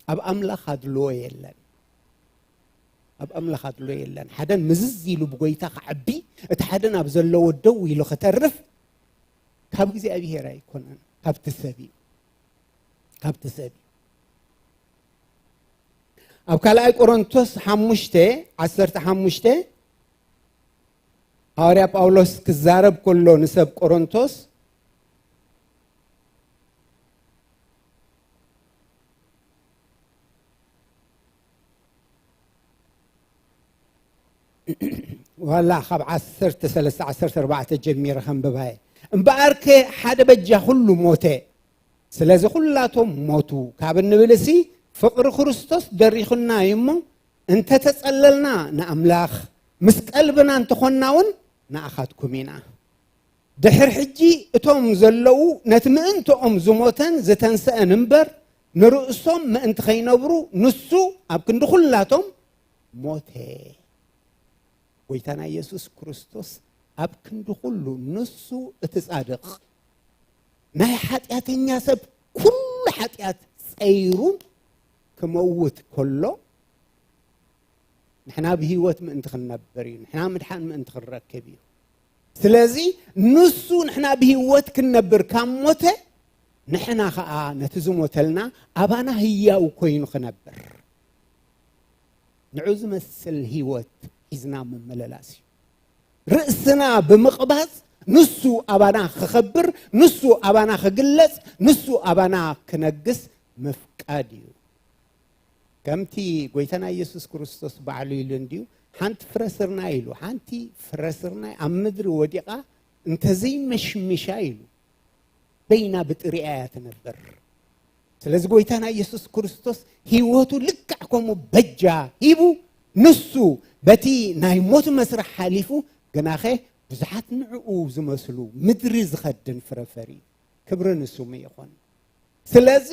ኣብ ኣምላኽ ኣድልዎ የለን። ኣብ ኣምላኽ ኣድልዎ የለን። ሓደን ምዝዝ ኢሉ ብጎይታ ክዓቢ፣ እቲ ሓደን ኣብ ዘለዎ ደው ኢሉ ክተርፍ ካብ እግዚኣብሔር ኣይኮነን፣ ካብቲ ሰብ እዩ። ካብቲ ሰብ እዩ። ኣብ ካልኣይ ቆሮንቶስ ሓሙሽተ ዓሰርተ ሓሙሽተ ሃዋርያ ጳውሎስ ክዛረብ ከሎ ንሰብ ቆሮንቶስ፣ ዋላ ካብ ዓሰርተ ሰለስተ ዓሰርተ ኣርባዕተ ጀሚረ ከንብባየ። እምበኣርከ ሓደ በጃ ኩሉ ሞተ፣ ስለዚ ኩላቶም ሞቱ ካብ እንብልሲ፣ ፍቕሪ ክርስቶስ ደሪኹና እዩ እሞ፣ እንተተጸለልና ንኣምላኽ፣ ምስ ቀልብና እንተኾንና እውን ንኣኻትኩም ኢና። ድሕር ሕጂ እቶም ዘለዉ ነቲ ምእንትኦም ዝሞተን ዝተንስአን እምበር፣ ንርእሶም ምእንቲ ኸይነብሩ፣ ንሱ ኣብ ክንዲ ኩላቶም ሞተ። ጎይታና ኢየሱስ ክርስቶስ ኣብ ክንዲ ኩሉ፣ ንሱ እቲ ጻድቕ፣ ናይ ሓጢኣተኛ ሰብ ኩሉ ሓጢኣት ጸይሩ ክመውት ከሎ፣ ንሕና ብህይወት ምእንቲ ክንነብር እዩ። ንሕና ምድሓን ምእንቲ ክንረክብ እዩ። ስለዚ ንሱ ንሕና ብህይወት ክንነብር ካብ ሞተ፣ ንሕና ኸኣ ነቲ ዝሞተልና ኣባና ህያው ኮይኑ ክነብር። ንዑ ዝመስል ህይወት ሒዝና ምምልላስ እዩ። ርእስና ብምቕባጽ ንሱ ኣባና ክኸብር፣ ንሱ ኣባና ክግለጽ፣ ንሱ ኣባና ክነግስ ምፍቃድ እዩ። ከምቲ ጎይታና ኢየሱስ ክርስቶስ ባዕሉ ኢሉ እንድዩ፣ ሓንቲ ፍረ ስርናይ ኢሉ፣ ሓንቲ ፍረ ስርናይ ኣብ ምድሪ ወዲቓ እንተዘይመሽሚሻ ኢሉ፣ በይና ብጥሪኣ እያ ትነብር። ስለዚ ጎይታና ኢየሱስ ክርስቶስ ህይወቱ ልክዕ ከምኡ በጃ ሂቡ፣ ንሱ በቲ ናይ ሞት መስርሕ ሓሊፉ፣ ግናኸ ብዙሓት ንዕኡ ዝመስሉ ምድሪ ዝኸድን ፍረ ፈርዩ። ክብሪ ንስሙ ይኹን። ስለዚ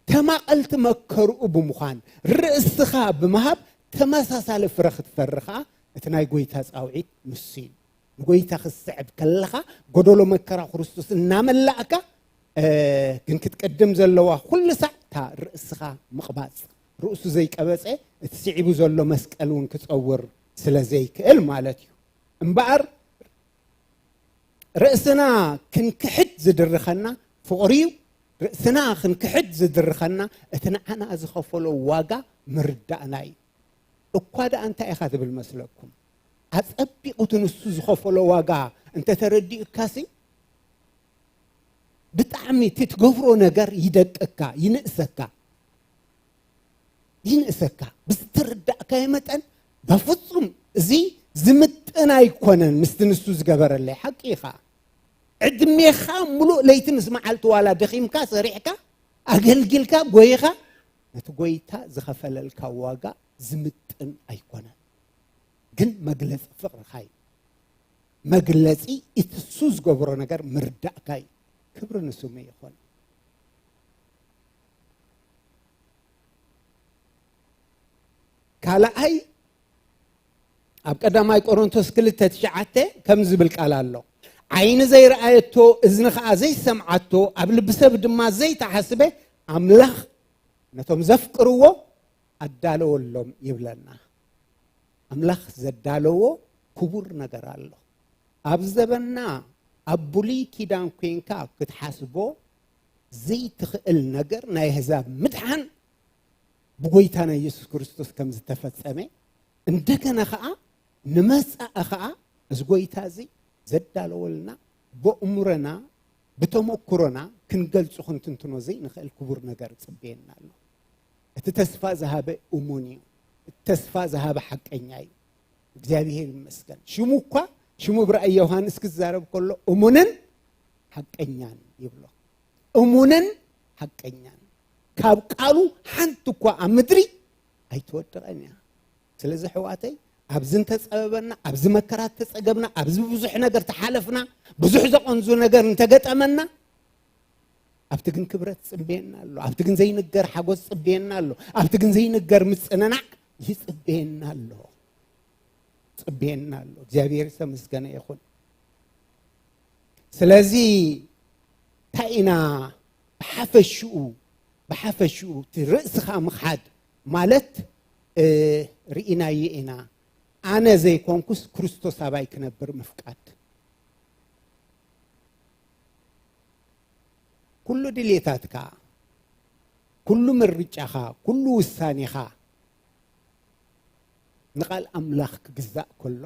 ተማቐልቲ መከርኡ ብምዃን፣ ርእስኻ ብምሃብ ተመሳሳሊ ፍረ ክትፈሪ ኸኣ እቲ ናይ ጎይታ ጻውዒት ንሱ እዩ። ንጎይታ ክትስዕብ ከለኻ፣ ጎደሎ መከራ ክርስቶስ እናመላእካ፣ እ፣ ግን ክትቀድም ዘለዋ ኩሉ ሳዕ እታ ርእስኻ ምቕባጽ። ርእሱ ዘይቀበጸ እቲ ስዒቡ ዘሎ መስቀል እውን ክጸውር ስለ ዘይክእል ማለት እዩ። እምበኣር ርእስና ክንክሕድ ዝድርኸና ፍቕሪ እዩ። ርእስና ክንክሕድ ዝድርኸና እቲ ንዓና ዝኸፈሎ ዋጋ ምርዳእና እዩ። እኳ ደኣ እንታይ ኢኻ ትብል መስለኩም? ኣጸቢቑ እቲ ንሱ ዝኸፈሎ ዋጋ እንተተረዲኡካሲ፣ ብጣዕሚ እቲ ትገብሮ ነገር ይደቅካ፣ ይንእሰካ፣ ይንእሰካ። ብዝተረዳእካዮ መጠን፣ በፍጹም እዚ ዝምጥን ኣይኮነን ምስቲ ንሱ ዝገበረለይ። ሓቂ ኢኻ። ዕድሜኻ ሙሉእ ለይቲ ምስ መዓልቲ ዋላ ደኺምካ፣ ሰሪሕካ፣ ኣገልጊልካ፣ ጎይኻ፣ ነቲ ጎይታ ዝኸፈለልካ ዋጋ ዝምጥን ኣይኮነን። ግን መግለጺ ፍቕርኻ እዩ። መግለጺ እቲ እሱ ዝገብሮ ነገር ምርዳእካ እዩ። ክብሪ ንስሙ ይኹን። ካልኣይ፣ ኣብ ቀዳማይ ቆሮንቶስ ክልተ ትሽዓተ ከም ዝብል ቃል ኣሎ፣ ዓይኒ ዘይረኣየቶ፣ እዝኒ ኸኣ ዘይሰምዓቶ፣ ኣብ ልቢ ሰብ ድማ ዘይተሓስበ፣ ኣምላኽ ነቶም ዘፍቅርዎ ኣዳለወሎም ይብለና። ኣምላኽ ዘዳለዎ ክቡር ነገር ኣሎ። ኣብ ዘበንና፣ ኣብ ብሉይ ኪዳን ኮይንካ ክትሓስቦ ዘይትኽእል ነገር፣ ናይ ኣህዛብ ምድሓን ብጎይታና ኢየሱስ ክርስቶስ ከም ዝተፈጸመ፣ እንደገና ኸኣ ንመጻኢ ኸኣ እዚ ጎይታ እዚ ዘዳለወልና፣ በእምሮና፣ ብተመክሮና ክንገልጾ ክንትንትኖ ዘይንኽእል ክቡር ነገር ጽበየና ኣሎ። እቲ ተስፋ ዝሃበ እሙን እዩ። እቲ ተስፋ ዝሃበ ሓቀኛ እዩ። እግዚኣብሔር ይመስገን። ሽሙ እኳ፣ ሽሙ ብራእይ ዮሃንስ ክዛረብ ከሎ እሙንን ሓቀኛን ይብሎ። እሙንን ሓቀኛን። ካብ ቃሉ ሓንቲ እኳ ኣብ ምድሪ ኣይትወድቐን እያ። ስለዚ ኣሕዋተይ፣ ኣብዚ እንተጸበበና፣ ኣብዚ መከራ እተጸገብና፣ ኣብዚ ብዙሕ ነገር ተሓለፍና፣ ብዙሕ ዘቐንዙ ነገር እንተገጠመና፣ ኣብቲ ግን ክብረት ጽበየና ኣሎ። ኣብቲ ግን ዘይንገር ሓጎስ ጽበየና ኣሎ። ኣብቲ ግን ዘይንገር ምጽንናዕ ይጽበየና ኣሎ። ጽበየና ኣሎ። እግዚኣብሔር ዝተመስገነ ይኹን። ስለዚ እንታይ ኢና ብሓፈሽኡ፣ ብሓፈሽኡ እቲ ርእስኻ ምኽሓድ ማለት፣ እ፣ ርኢናዮ ኢና። ኣነ ዘይኮንኩስ ክርስቶስ ኣባይ ክነብር ምፍቃድ። ኩሉ ድሌታትካ፣ ኩሉ ምርጫኻ፣ ኩሉ ውሳኔኻ ንቓል ኣምላኽ ክግዛእ ከሎ፣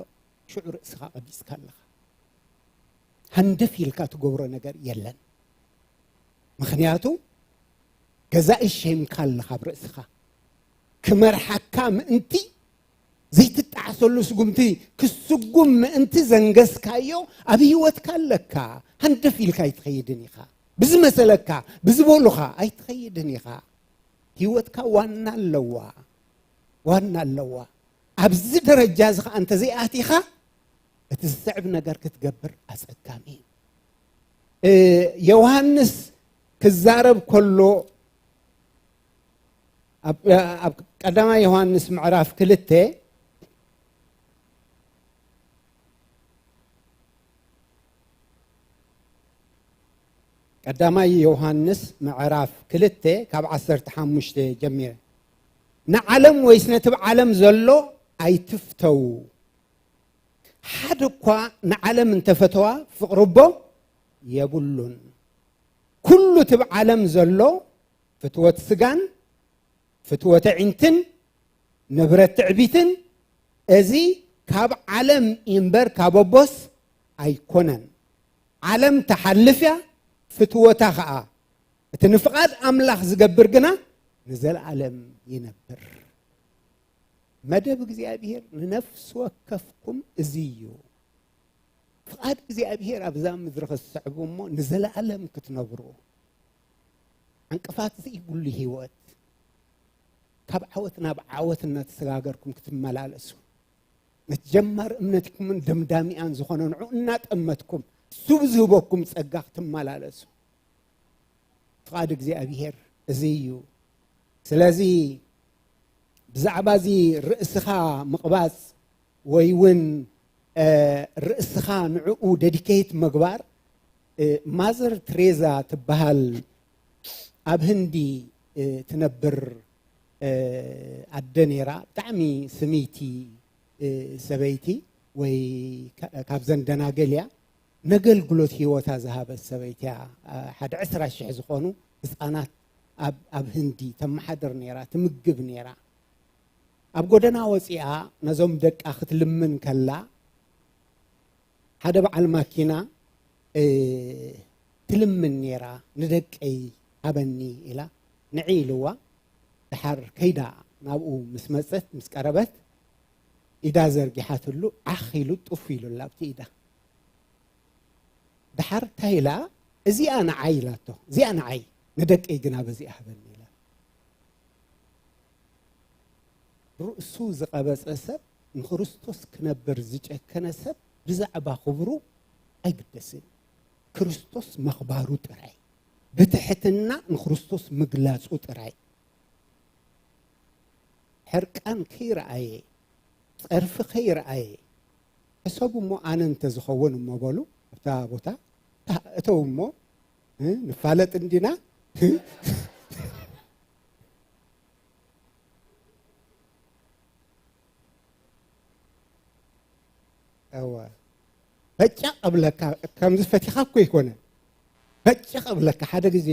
ሽዑ ርእስኻ ቀቢጽካ ኣለኻ። ሃንደፍ ኢልካ ትገብሮ ነገር የለን። ምኽንያቱ፣ ገዛኢ ሸይምካ ኣለኻ ኣብ ርእስኻ። ክመርሓካ ምእንቲ፣ ዘይትጣዓሰሉ ስጉምቲ ክስጉም ምእንቲ ዘንገስካዮ ኣብ ህይወትካ ኣለካ። ሃንደፍ ኢልካ ኣይትኸይድን ኢኻ። ብዝመሰለካ፣ ብዝበሉኻ ኣይትኸይድን ኢኻ። ህይወትካ ዋና ኣለዋ። ዋና ኣለዋ። ኣብዚ ደረጃ እዚ ኸኣ እንተዘይኣቲኻ፣ እቲ ዝስዕብ ነገር ክትገብር ኣጸጋሚ እዩ። እ፣ ዮሃንስ ክዛረብ ከሎ፣ ኣብ፣ ኣብ ቀዳማይ ዮሃንስ ምዕራፍ ክልተ፣ ቀዳማይ ዮሃንስ ምዕራፍ ክልተ ካብ ዓሰርተ ሓሙሽተ ጀሚረ፣ ንዓለም ወይስ ነቲ ብዓለም ዘሎ ኣይትፍተዉ። ሓደ እኳ ንዓለም እንተፈተዋ፣ ፍቕሪ ኣቦ የብሉን። ኩሉ እቲ ብዓለም ዘሎ፣ ፍትወት ስጋን ፍትወት ኣዒንትን ንብረት ትዕቢትን፣ እዚ ካብ ዓለም እምበር ካብ ኣቦስ ኣይኮነን። ዓለም ትሓልፍ እያ፣ ፍትወታ ኸኣ። እቲ ንፍቓድ ኣምላኽ ዝገብር ግና ንዘለኣለም ይነብር። መደብ እግዚኣብሔር ንነፍሲ ወከፍኩም እዚ እዩ። ፍቓድ እግዚኣብሔር ኣብዛ ምድሪ ክትስዕቡ እሞ ንዘለኣለም ክትነብሩ። ዕንቅፋት ዘይብሉ ህይወት፣ ካብ ዓወት ናብ ዓወት እናተሰጋገርኩም ክትመላለሱ፣ ነቲ ጀማር እምነትኩምን ደምዳሚኣን ዝኾነ ንዑ እናጠመትኩም፣ እሱ ብዝህበኩም ጸጋ ክትመላለሱ። ፍቓድ እግዚኣብሔር እዚ እዩ። ስለዚ ብዛዕባ እዚ ርእስኻ ምቕባጽ ወይ እውን፣ እ፣ ርእስኻ ንዕኡ ደዲኬት ምግባር፣ እ፣ ማዘር ትሬዛ ትበሃል ኣብ ህንዲ፣ እ፣ ትነብር፣ እ፣ ኣደ ነይራ። ብጣዕሚ ስምይቲ፣ እ፣ ሰበይቲ ወይ ካ-፣ ካብዘን ደናገል እያ። ነገልግሎት ህይወታ ዝሃበት ሰበይቲ እያ። እ፣ ሓደ ዕስራ ሽሕ ዝኾኑ ህፃናት ኣብ፣ ኣብ ህንዲ ተመሓድር ነይራ፣ ትምግብ ነይራ። ኣብ ጎደና ወፂኣ ነዞም ደቃ ክትልምን ከላ፣ ሓደ በዓል ማኪና፣ እ፣ ትልምን ነይራ፣ "ንደቀይ ሃበኒ" ኢላ፣ "ንዒ" ኢልዋ። ደሓር ከይዳ ናብኡ ምስ መጸት፣ ምስ ቀረበት፣ ኢዳ ዘርጊሓትሉ፣ ዓኽ ኢሉ ጡፍ ኢሉላ ኣብቲ ኢዳ። ደሓር እንታይ ኢላ? "እዚኣ ንዓይ" ኢላቶ። "እዚኣ ንዓይ፣ ንደቀይ ግና በዚኣ ሃበኒ" ኢላ። ርእሱ ዝቐበጸ ሰብ፣ ንክርስቶስ ክነብር ዝጨከነ ሰብ፣ ብዛዕባ ክብሩ ኣይግደስን። ክርስቶስ ምኽባሩ ጥራይ፣ ብትሕትና ንክርስቶስ ምግላጹ ጥራይ። ሕርቃን ከይረኣየ፣ ጸርፊ ከይረኣየ፣ ሕሰቡ እሞ ኣነ እንተዝኸውን እሞ በሉ፣ ኣብታ ቦታ፣ እታ-፣ እተው እሞ፣ እ፣ ንፋለጥ እንዲና። እወ። በጫ ቀብለካ፣ ከምዚ ፈቲኻ እኮ ኣይኮነን። በጫ ቀብለካ፣ ሓደ ግዜ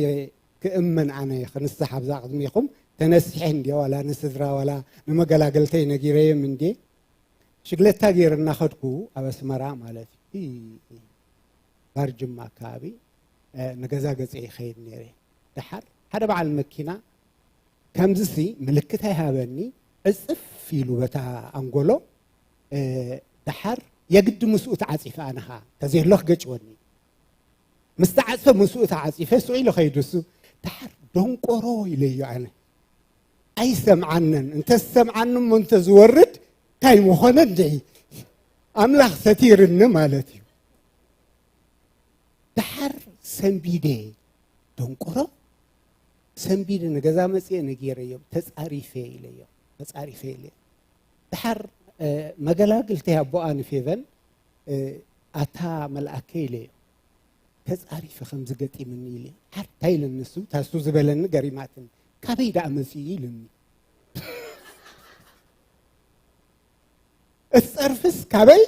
ክእመን ኣነ ክንስሕ ኣብዛ ቅድሚኹም ተነሲሐ እንድየ፣ ዋላ ንስድራ፣ ዋላ ንመገላገልተይ ነጊረዮም እንድየ። ሽግለታ ገይረ እናኸድኩ ኣብ ኣስመራ ማለት እዩ፣ ባርጅማ ኣከባቢ፣ እ፣ ንገዛ ገጸ ይኸይድ ነይረ። ደሓር ሓደ በዓል መኪና ከምዚሲ ምልክት ኣይሃበኒ፣ ዕጽፍ ኢሉ በታ ኣንጎሎ፣ እ፣ ደሓር የግዲ ምስኡ ተዓጺፈ ኣነ ኸኣ፣ ተዘይሎ ክገጭወኒ። ምስ ተዓጽፈ ምስኡ ተዓጺፈ ስቕ ኢሉ ኸይዱ እሱ። ደሓር ደንቆሮ ኢለዮ ኣነ። ኣይሰምዓንን። እንተዝሰምዓኒ እሞ እንተዝወርድ እንታይ ምኾነ እንድዒ። ኣምላኽ ሰቲርኒ ማለት እዩ። ደሓር ሰንቢደ ደንቆሮ፣ ሰንቢደ ንገዛ መጽየ ነጊረዮም፣ ተጻሪፈ ኢለዮም፣ ተጻሪፈ ኢለዮም። ደሓር፣ እ፣ መገላግልተይ ኣቦኣ ንፌቨን፣ እ፣ ኣታ መልኣከ ኢለዮ፣ ተጻሪፈ ከምዚ ገጢምኒ ኢለ። ሓር እንታይ ኢለ ንሱ፣ ታሱ ዝበለኒ ገሪማትን፣ "ካበይ ደኣ መጺኡ?" ኢልኒ። እቲ ጸርፍስ ካበይ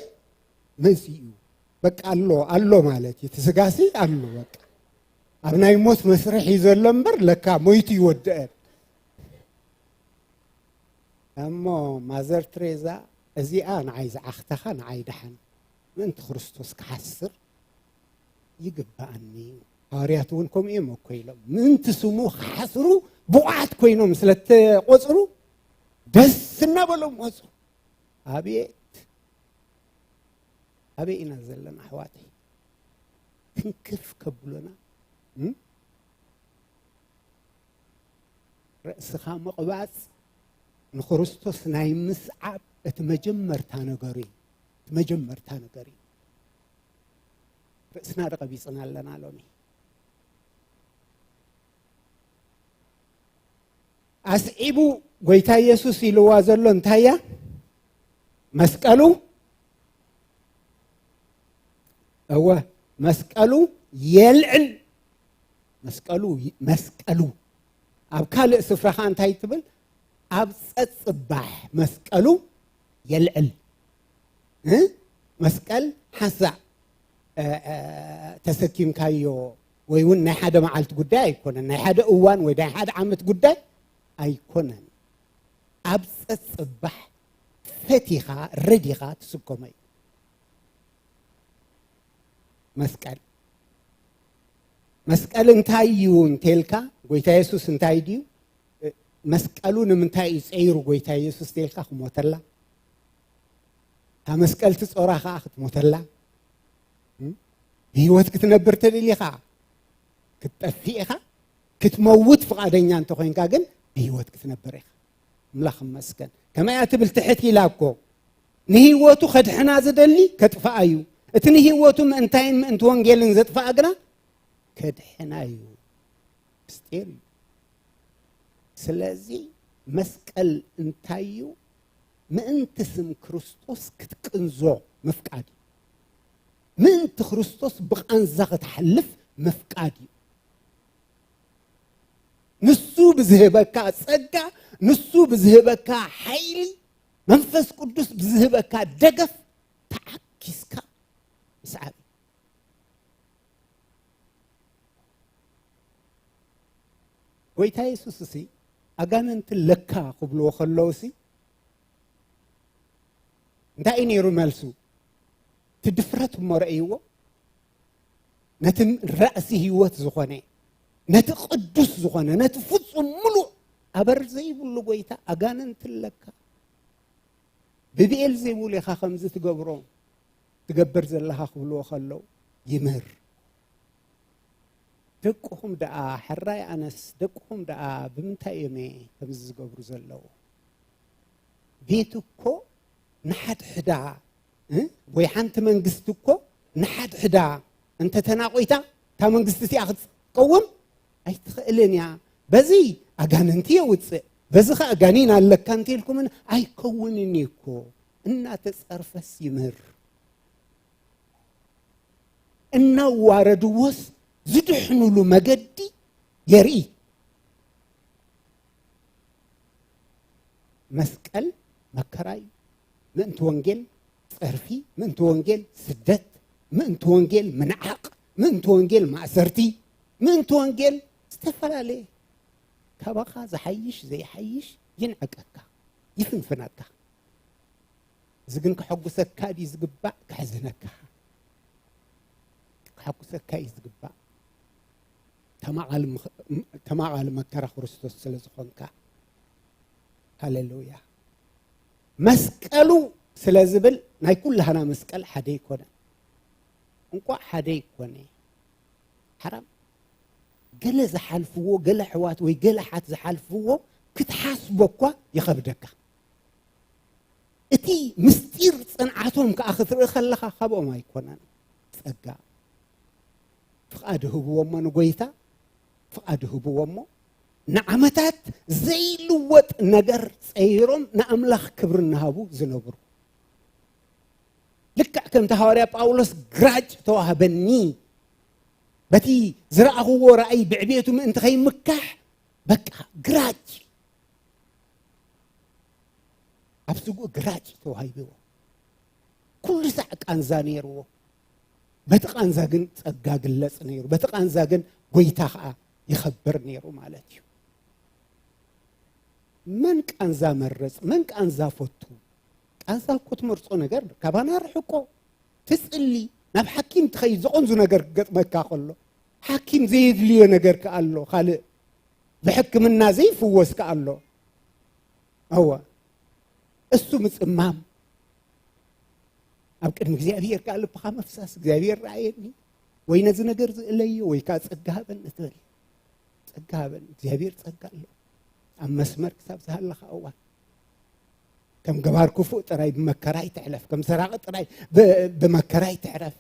መጺኡ? በቃ ኣሎ፣ ኣሎ ማለት እዩ። እቲ ስጋሲ ኣሎ በቃ። ኣብ ናይ ሞት መስርሕ እዩ ዘሎ እምበር ለካ ሞይቱ ይወድአን። እሞ ማዘር ትሬዛ እዚኣ ንዓይ ዝዓኽተኻ ንዓይ ደሓን ምእንቲ ክርስቶስ ክሓስር ይግብኣኒ እዩ። ሃዋርያት እውን ከምኡ እዮም እኮ ኢሎም። ምእንቲ ስሙ ክሓስሩ ብቑዓት ኮይኖም ስለ እተቖጽሩ ደስ እናበሎም ወጹ። ኣቤት! ኣበይ ኢና ዘለና ኣሕዋተይ? ትንክፍ ከብሎና፣ እም? ርእስኻ ምቕባጽ ንክርስቶስ ናይ ምስዓብ እቲ መጀመርታ ነገር እዩ። እቲ መጀመርታ ነገር እዩ። ርእስና ዶ ቀቢጽና ኣለና ሎሚ? ኣስዒቡ ጎይታ ኢየሱስ ኢልዋ ዘሎ እንታይ እያ? መስቀሉ፣ እወ፣ መስቀሉ የልዕል። መስቀሉ፣ መስቀሉ። ኣብ ካልእ ስፍራ ኸኣ እንታይ ትብል? ኣብ ጸጽባሕ መስቀሉ የልዕል። እ? መስቀል ሓንሳእ፣ እ፣ እ፣ ተሰኪምካዮ ወይ እውን ናይ ሓደ መዓልቲ ጉዳይ ኣይኮነን። ናይ ሓደ እዋን ወይ ናይ ሓደ ዓመት ጉዳይ ኣይኮነን። ኣብ ጸጽባሕ ፈቲኻ ረዲኻ ትስከሞ እዩ። መስቀል መስቀል እንታይ እዩ እንተልካ፣ ጎይታ የሱስ እንታይ ድዩ? መስቀሉ ንምንታይ እዩ ጸይሩ ጎይታ የሱስ እንተልካ፣ ክሞተላ። እታ መስቀል ትጾራ ከኣ ክትሞተላ። እም? ብህይወት ክትነብር ተደሊኻ ክትጠፍእ ኢኻ። ክትመውት ፍቓደኛ እንተኾይንካ ግን ብህይወት ክትነብር ኢኻ። ኣምላኽ ይመስገን። ከመይ እያ ትብል ትሕት ኢላ እኮ። ንህይወቱ ከድሕና ዝደሊ ከጥፍኣ እዩ። እቲ ንህይወቱ ምእንታይን ምእንቲ ወንጌልን ዘጥፍኣ ግና ከድሕና እዩ። ምስጢር እዩ። ስለዚ መስቀል እንታይ እዩ? ምእንቲ ስም ክርስቶስ ክትቅንዞ ምፍቃድ እዩ። ምእንቲ ክርስቶስ ብቓንዛ ክትሓልፍ ምፍቃድ እዩ። ንሱ ብዝህበካ ጸጋ፣ ንሱ ብዝህበካ ሓይሊ፣ መንፈስ ቅዱስ ብዝህበካ ደገፍ ተዓኪስካ ምስዓብ እዩ። ጎይታ የሱስ እሲ ኣጋንንቲ ለካ ክብልዎ ከለዉ ሲ እንታይ እዩ ነይሩ መልሱ? እቲ ድፍረት እሞ ረእይዎ። ነቲ ራእሲ ህይወት ዝኾነ፣ ነቲ ቅዱስ ዝኾነ፣ ነቲ ፍጹም ምሉእ ኣበር ዘይብሉ ጎይታ ኣጋንንቲ ለካ ብብኤል ዜቡል ኢኻ ከምዚ ትገብሮ፣ ትገብር ዘለኻ ክብልዎ ከለዉ ይምህር። ደቅኹም ደኣ፣ ሕራይ ኣነስ ደቅኹም ደኣ ብምንታይ እዮም ከምዚ ዝገብሩ ዘለዉ? ቤት እኮ ንሓድሕዳ፣ እ? ወይ ሓንቲ መንግስቲ እኮ ንሓድሕዳ እንተተናቑታ፣ እታ መንግስቲ እቲኣ ክትቀውም ኣይትኽእልን እያ። በዚ ኣጋንንቲ የውፅእ፣ በዚ ኸኣ ጋኔን ኣለካ እንተኢልኩምን ኣይከውንን እዩ እኮ። እናተጸርፈስ ይምህር። እናዋረድዎስ ዝድሕኑሉ መገዲ የርኢ። መስቀል መከራ እዩ። ምእንቲ ወንጌል ጸርፊ፣ ምእንቲ ወንጌል ስደት፣ ምእንቲ ወንጌል ምንዓቕ፣ ምእንቲ ወንጌል ማእሰርቲ፣ ምእንቲ ወንጌል ዝተፈላለየ። ካባኻ ዝሓይሽ ዘይሓይሽ ይንዕቀካ፣ ይፍንፍነካ። እዚ ግን ከሐጉሰካ ድዩ ዝግባእ? ከሕዝነካ። ከሐጉሰካ እዩ ዝግባእ። ተማቓሊ ምኽ-፣ ተማቓሊ መከራ ክርስቶስ ስለ ዝኾንካ። ሃሌሉያ። መስቀሉ ስለ ዝብል ናይ ኩላህና መስቀል ሓደ ይኮነ። እንቋዕ ሓደ ይኮነ። ሓራም። ገለ ዝሓልፍዎ፣ ገለ ኣሕዋት ወይ ገለ ኣሓት ዝሓልፍዎ ክትሓስቦ እኳ ይኸብደካ። እቲ ምስጢር ጽንዓቶም ከኣ ክትርኢ ከለኻ ካብኦም ኣይኮነን። ጸጋ። ፍቓድ ህብዎ እሞ ንጎይታ፣ ፍቓድ ህብዎ እሞ ንዓመታት ዘይልወጥ ነገር ጸይሮም ንኣምላኽ ክብሪ እናሃቡ ዝነብሩ። ልክዕ ከምቲ ሃዋርያ ጳውሎስ ግራጭ ተዋህበኒ፣ በቲ ዝረኣኽዎ ራእይ ብዕቤቱ ምእንቲ ከይምካሕ፣ በቃ ግራጭ ኣብ ስጉኡ ግራጭ ተዋሂብዎ። ኩሉ ሳዕ ቃንዛ ነይርዎ። በቲ ቃንዛ ግን ጸጋ ግለጽ ነይሩ። በቲ ቃንዛ ግን ጎይታ ኸኣ ይኸብር ነይሩ ማለት እዩ። መን ቃንዛ መረጽ? መን ቃንዛ ፈቱ? ቃንዛ እኮ ትመርጾ ነገር ካባና ርሕቆ። ትጽሊ፣ ናብ ሓኪም ትኸይድ፣ ዝቐንዙ ነገር ክገጥመካ ከሎ፣ ሓኪም ዘየድልዮ ነገር ከኣ ኣሎ፣ ካልእ ብሕክምና ዘይፍወስ ከኣ ኣሎ። እወ፣ እሱ ምጽማም፣ ኣብ ቅድሚ እግዚኣብሔር ከኣ ልብኻ ምፍሳስ፣ እግዚኣብሔር ረኣየኒ፣ ወይ ነዚ ነገር ዝእለዮ፣ ወይ ከኣ ጸጋ ሃበኒ ትብል። ጸጋ ሃበኒ፣ እግዚኣብሔር ጸጋ ኣሎ። ኣብ መስመር ክሳብ ዝሃለኻ እዋን፣ ከም ገባር ክፉእ ጥራይ ብመከራ ይትሕለፍ፣ ከም ሰራቒ ጥራይ ብ-፣ ብመከራ ይትሕለፍ።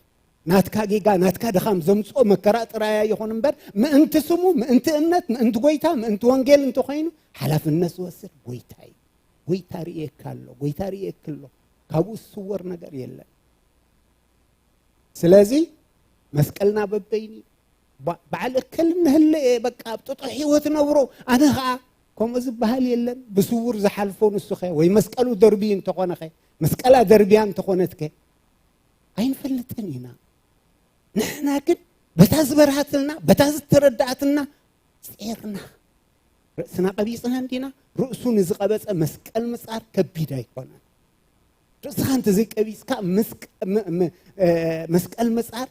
ናትካ ጌጋ፣ ናትካ ድኻም ዘምጽኦ መከራ ጥራይ ኣይኹን እምበር፣ ምእንቲ ስሙ፣ ምእንቲ እምነት፣ ምእንቲ ጎይታ፣ ምእንቲ ወንጌል እንተኾይኑ፣ ሓላፍነት ዝወስድ ጎይታ እዩ። ጎይታ ርእየካ ኣሎ፣ ጎይታ ርእየኪ ኣሎ። ካብኡ ዝስወር ነገር የለን። ስለዚ መስቀልና በበይኒ፣ ባ-፣ በዓል እከል እንህለ እየ፣ በቃ ኣብ ጥጡሕ ህይወት ነብሮ፣ ኣነ ኸኣ ከምኡ ዝበሃል የለን። ብስውር ዝሓልፎ ንሱኸ፣ ወይ መስቀሉ ደርብዩ እንተኾነኸ፣ መስቀላ ደርብያ እንተኾነትከ፣ ኣይንፈልጥን ኢና። ንሕና ግን በታ ዝበርሃትልና፣ በታ ዝተረድኣትና ጼርና። ርእስና ቀቢጽና እንዲና፣ ርእሱ ንዝቐበጸ መስቀል ምጻር ከቢድ ኣይኮነን። ርእስኻ እንተዘይቀቢጽካ መስቀ-፣ ም-፣ ም-፣ እ፣ መስቀል ምጻር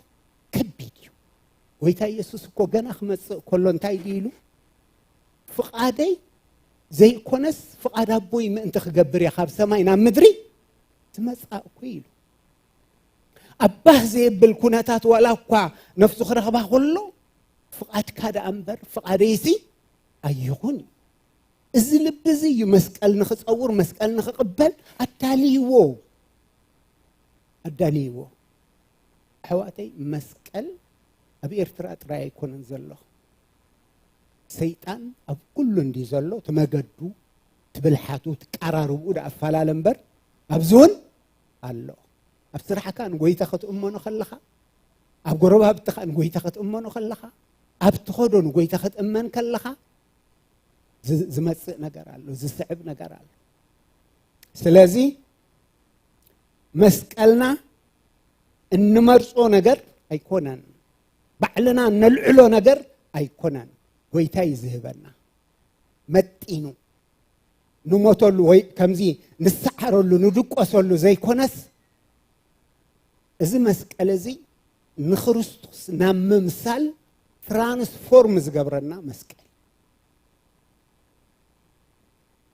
ከቢድ እዩ። ጎይታ ኢየሱስ እኮ ገና ክመጽእ ከሎ እንታይ ድዩ ኢሉ? "ፍቓደይ ዘይኮነስ ፍቓድ ኣቦይ ምእንቲ ክገብር እየ ካብ ሰማይ ናብ ምድሪ ዝመጻእኩ" ኢሉ። ኣብ ባህ ዘየብል ኩነታት ዋላ እኳ ነፍሱ ክረኽባ ከሎ፣ "ፍቓድካ ደኣ እምበር ፍቓደይሲ ኣይኹን" እዩ። እዚ ልቢ እዚ እዩ መስቀል ንኽጸውር፣ መስቀል ንኽቕበል ኣዳልይዎ፣ ኣዳልይዎ። ኣሕዋተይ፣ መስቀል ኣብ ኤርትራ ጥራይ ኣይኮነን ዘሎ። ሰይጣን ኣብ ኩሉ እንዲ ዘሎ፣ እቲ መገዱ፣ እቲ ብልሓቱ፣ እቲ ቀራርብኡ ደኣ ኣፈላለ እምበር፣ ኣብዚ እውን ኣሎ። ኣብ ስራሕካ ንጎይታ ክትእመኖ ከለኻ፣ ኣብ ጎረባብትኻ ንጎይታ ክትእመኖ ከለኻ፣ ኣብ ትኸዶ ንጎይታ ክትእመን ከለኻ፣ ዝ-፣ ዝመጽእ ነገር ኣሎ፣ ዝስዕብ ነገር ኣሎ። ስለዚ መስቀልና እንመርጾ ነገር ኣይኮነን፣ ባዕልና እነልዕሎ ነገር ኣይኮነን። ጎይታ እዩ ዝህበና መጢኑ። ንሞተሉ ወይ ከምዚ ንሰዓረሉ፣ ንድቆሰሉ ዘይኮነስ፣ እዚ መስቀል እዚ ንክርስቶስ ናብ ምምሳል ትራንስፎርም ዝገብረና መስቀል።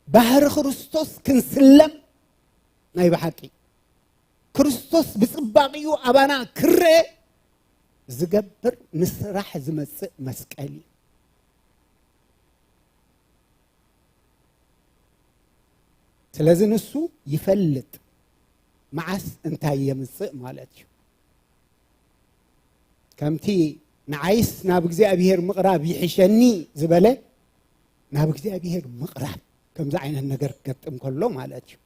ባህሪ ክርስቶስ ክንስለም ናይ ብሓቂ፣ ክርስቶስ ብጽባቕኡ ኣባና ክረአ ዝገብር ንስራሕ ዝመጽእ መስቀል እዩ። ስለዚ ንሱ ይፈልጥ መዓስ እንታይ የምጽእ ማለት እዩ። ከምቲ ንዓይስ ናብ እግዚኣብሔር ምቕራብ ይሕሸኒ ዝበለ፣ ናብ እግዚኣብሔር ምቕራብ ከምዚ ዓይነት ነገር ክገጥም ከሎ ማለት እዩ።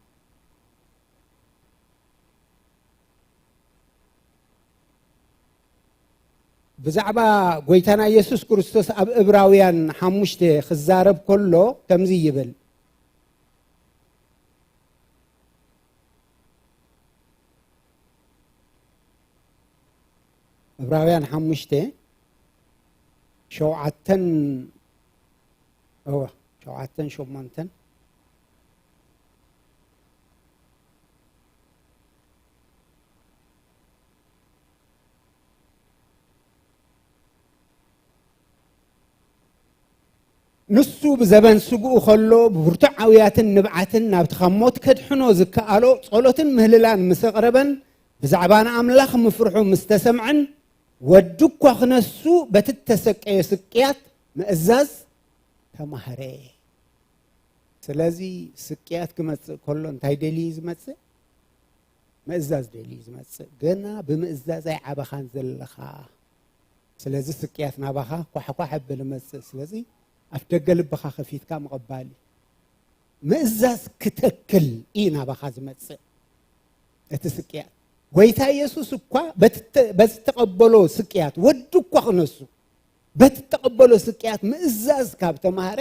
ብዛዕባ ጎይታና ኢየሱስ ክርስቶስ ኣብ እብራውያን ሓሙሽተ ክዛረብ ከሎ ከምዚ ይብል። እብራውያን ሓሙሽተ ሸውዓተን፣ እወ፣ ሸውዓተን ሸሞንተን። ንሱ ብዘበን ስግኡ ከሎ ብብርቱዕ ኣውያትን ንብዓትን ናብቲ ካብ ሞት ከድሕኖ ዝከኣሎ ጸሎትን ምህልላን ምስ ኣቕረበን፣ ብዛዕባ ንኣምላኽ ምፍርሑ ምስ ተሰምዐን፣ ወዱ እኳ ክነሱ በቲ እተሰቀየ ስቅያት ምእዛዝ ተማህረ። ስለዚ ስቅያት ክመጽእ ከሎ እንታይ ደልዩ እዩ ዝመጽእ? ምእዛዝ ደልዩ እዩ ዝመጽእ። ገና ብምእዛዝ ኣይዓበኻን ዘለኻ። ስለዚ ስቅያት ናባኻ ኳሕኳሕ ኣብል መጽእ። ስለዚ ኣፍ ደገ ልብኻ ከፊትካ ምቕባል እዩ። ምእዛዝ ክተክል እዩ ናባኻ ዝመጽእ እቲ ስቅያት። ጎይታ ኢየሱስ እኳ በቲ ተ-፣ በዚ ተቐበሎ ስቅያት፣ ወዱ እኳ ክነሱ፣ በቲ ተቐበሎ ስቅያት ምእዛዝ ካብ ተማህረ፣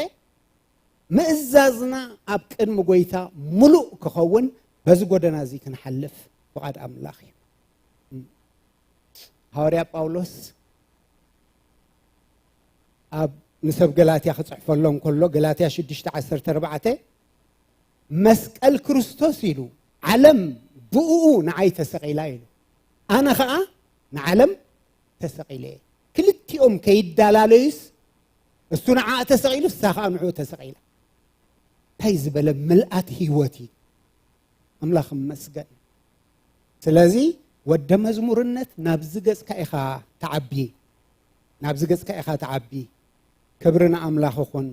ምእዛዝና ኣብ ቅድሚ ጎይታ ምሉእ ክኸውን በዚ ጎደና እዚ ክንሓልፍ ፍቓድ ኣምላኽ እዩ። ሃዋርያ ጳውሎስ ኣብ ንሰብ ገላትያ ክጽሕፈሎም ከሎ፣ ገላትያ ሽዱሽተ ዓሰርተ ኣርባዕተ፣ "መስቀል ክርስቶስ" ኢሉ፣ "ዓለም ብእኡ ንዓይ ተሰቒላ" ኢሉ፣ "ኣነ ኸኣ ንዓለም ተሰቒለ እየ።" ክልቲኦም ከይዳላለዩስ፣ እሱ ንዓ ተሰቒሉ፣ እሳ ኸኣ ንዕኡ ተሰቒላ። እንታይ ዝበለ ምልኣት ህይወት እዩ! ኣምላኽ ይመስገን። ስለዚ ወደ መዝሙርነት ናብዚ ገጽካ ኢኻ ትዓቢ፣ ናብዚ ገጽካ ኢኻ ትዓቢ። ክብሪ ንኣምላኽ ይኹን።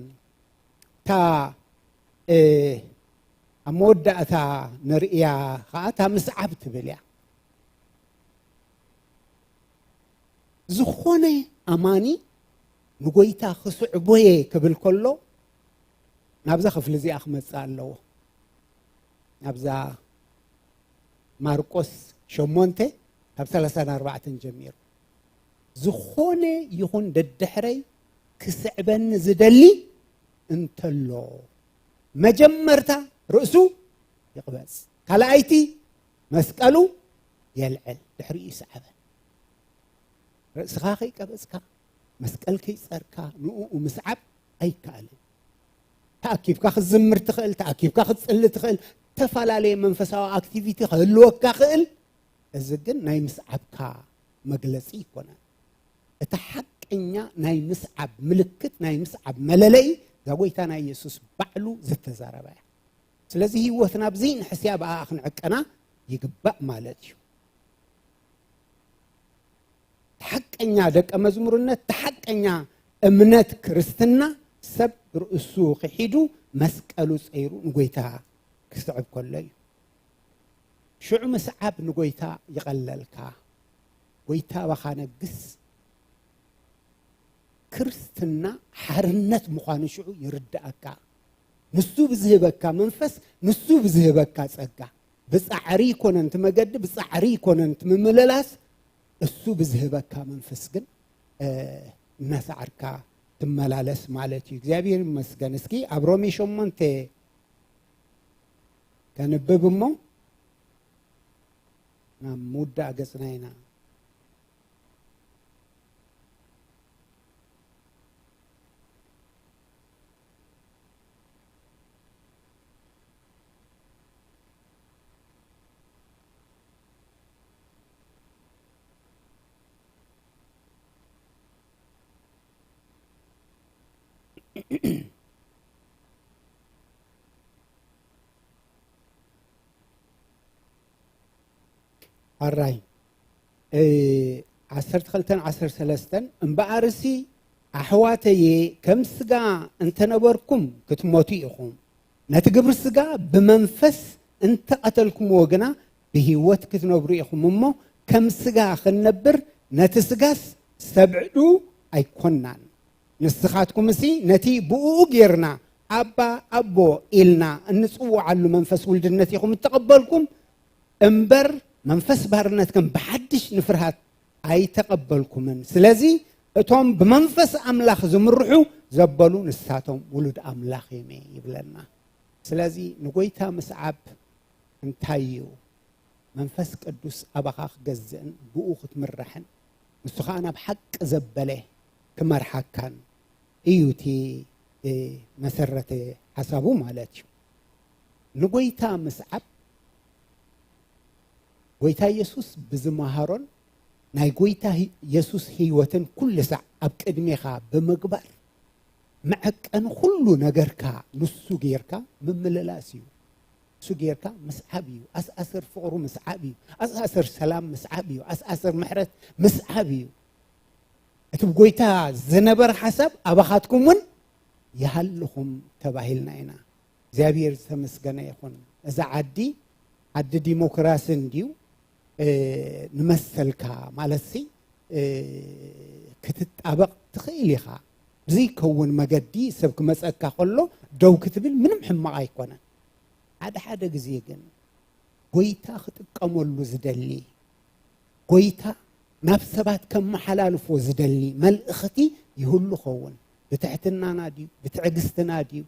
እታ፣ እ፣ ኣብ መወዳእታ ንርእያ ኸኣ እታ ምስዓብ ትብል እያ። ዝኾነ ኣማኒ ንጎይታ ክስዕቦ እየ ክብል ከሎ ናብዛ ክፍሊ እዚኣ ክመጽእ ኣለዎ። ናብዛ ማርቆስ ሸሞንተ ካብ ሰላሳን ኣርባዕተን ጀሚሩ፣ ዝኾነ ይኹን ደድሕረይ ክስዕበኒ ዝደሊ እንተሎ፣ መጀመርታ ርእሱ ይቕበጽ፣ ካልኣይቲ መስቀሉ የልዕል፣ ድሕሪኡ ይስዓበን። ርእስኻ ከይቀበጽካ፣ መስቀል ከይጸርካ ንእኡ ምስዓብ ኣይከኣልን። ተኣኪብካ ክትዝምር ትኽእል፣ ተኣኪብካ ክትጽሊ ትኽእል፣ ዝተፈላለየ መንፈሳዊ ኣክቲቪቲ ክህልወካ ክእል። እዚ ግን ናይ ምስዓብካ መግለጺ ይኮነን። እቲ ሓቀኛ ናይ ምስዓብ ምልክት፣ ናይ ምስዓብ መለለዪ እዛ ጎይታ ናይ የሱስ ባዕሉ ዝተዛረባ እያ። ስለዚ ህይወትና ብዘይ ንሕስያ ብኣኣ ክንዕቀና ይግባእ ማለት እዩ። ሓቀኛ ደቀ መዝሙርነት፣ ሓቀኛ እምነት ክርስትና ሰብ ርእሱ ክሒዱ መስቀሉ ጸይሩ ንጎይታ ክስዕብ ከሎ እዩ። ሽዑ ምስዓብ ንጎይታ ይቐለልካ። ጎይታ ኣባኻ ነግስ። ክርስትና ሓርነት ምዃኑ ሽዑ ይርድኣካ። ንሱ ብዝህበካ መንፈስ፣ ንሱ ብዝህበካ ጸጋ። ብጻዕሪ ይኮነን እቲ መገዲ፣ ብጻዕሪ ይኮነን እቲ ምምልላስ፣ እሱ ብዝህበካ መንፈስ ግን፣ እ፣ እናሰዓርካ ትመላለስ ማለት እዩ። እግዚኣብሔር ይመስገን። እስኪ ኣብ ሮሜ ሸሞንተ ከንብብ እሞ ናብ ምውዳእ ገጽና ኢና። ኣራይ፣ እ፣ ዓሰርተ ክልተን ዓሰርተ ሰለስተን፣ እምበኣርሲ ኣሕዋተየ፣ ከም ስጋ እንተነበርኩም ክትሞቱ ኢኹም። ነቲ ግብሪ ስጋ ብመንፈስ እንተቐተልኩምዎ ግና ብህይወት ክትነብሩ ኢኹም እሞ፣ ከም ስጋ ክንነብር ነቲ ስጋስ ሰብዕዱ ኣይኮናን። ንስኻትኩምሲ ነቲ ብእኡ ጌርና ኣባ ኣቦ ኢልና እንጽውዓሉ መንፈስ ውልድነት ኢኹም እተቐበልኩም እምበር፣ መንፈስ ባርነት ከም ብሓድሽ ንፍርሃት ኣይተቐበልኩምን። ስለዚ እቶም ብመንፈስ ኣምላኽ ዝምርሑ ዘበሉ ንሳቶም ውሉድ ኣምላኽ እዮም ይብለና። ስለዚ ንጎይታ ምስዓብ እንታይ እዩ? መንፈስ ቅዱስ ኣባኻ ክገዝእን ብኡ ክትምራሕን ንሱ ኸኣ ናብ ሓቂ ዘበለ ክመርሓካን እዩ እቲ፣ እ፣ መሰረተ ሓሳቡ ማለት እዩ። ንጎይታ ምስዓብ፣ ጎይታ የሱስ ብዝመሃሮን ናይ ጎይታ ሂ-፣ የሱስ ህይወትን ኩሉ ሳዕ ኣብ ቅድሜኻ ብምግባር፣ መዐቀኒ ኩሉ ነገርካ ንሱ ጌርካ ምምልላስ እዩ። ንሱ ጌርካ ምስዓብ እዩ። ኣስኣስር ፍቕሩ ምስዓብ እዩ። ኣስኣስር ሰላም ምስዓብ እዩ። ኣስኣስር ምሕረት ምስዓብ እዩ። እቲ ብጎይታ ዝነበረ ሓሳብ ኣባኻትኩም እውን ይሃልኹም ተባሂልና ኢና። እግዚኣብሔር ዝተመስገነ ይኹን። እዛ ዓዲ፣ ዓዲ ዲሞክራሲ እንድዩ፣ እ፣ ንመሰልካ ማለትሲ፣ እ፣ ክትጣበቕ ትኽእል ኢኻ። ብዘይከውን መገዲ ሰብ ክመጸካ ከሎ ደው ክትብል ምንም ሕማቕ ኣይኮነን። ሓደ ሓደ ግዜ ግን ጎይታ ክጥቀመሉ ዝደሊ፣ ጎይታ ናብ ሰባት ከመሓላልፎ ዝደሊ መልእኽቲ ይህሉ ኸውን። ብትሕትናና ድዩ? ብትዕግስትና ድዩ?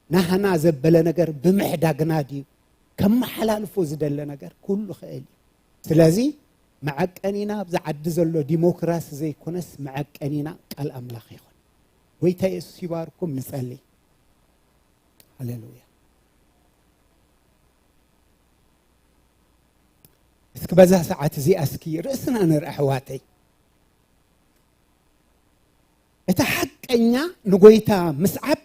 ናህና ዘበለ ነገር ብምሕዳግና ድዩ? ከመሓላልፎ ዝደለ ነገር ክህሉ ኽእል እዩ። ስለዚ መዐቀኒና ኣብዚ ዓዲ ዘሎ ዲሞክራሲ ዘይኮነስ መዐቀኒና ቃል ኣምላኽ ይኹን። ጎይታ የሱስ ይባርኩም። ንጸሊ። ሃሌሉያ። እስኪ በዛ ሰዓት እዚኣ እስኪ ርእስና ንርኢ ኣሕዋተይ። እቲ ሓቀኛ ንጎይታ ምስዓብ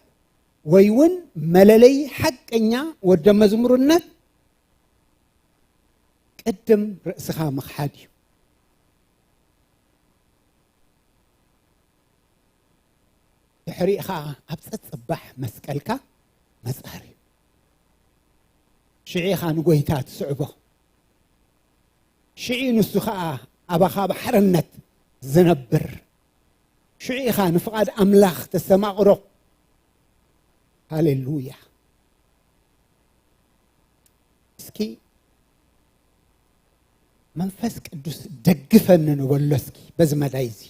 ወይ እውን መለለይ ሓቀኛ ወደ መዝሙርነት ቅድም ርእስኻ ምኽሓድ እዩ። ድሕሪኡ ኸዓ ኣብ ጸጽባሕ መስቀልካ መጻር እዩ። ሽዒኻ ንጎይታ ትስዕቦ። ሽዒ ንሱ ኸዓ ኣባኻ ብሓርነት ዝነብር። ሽዒኻ ንፍቓድ ኣምላኽ ተስተማቕሮ። ሃሌሉያ። እስኪ መንፈስ ቅዱስ ደግፈኒ ንበሎ እስኪ በዚ መዳይ እዚ።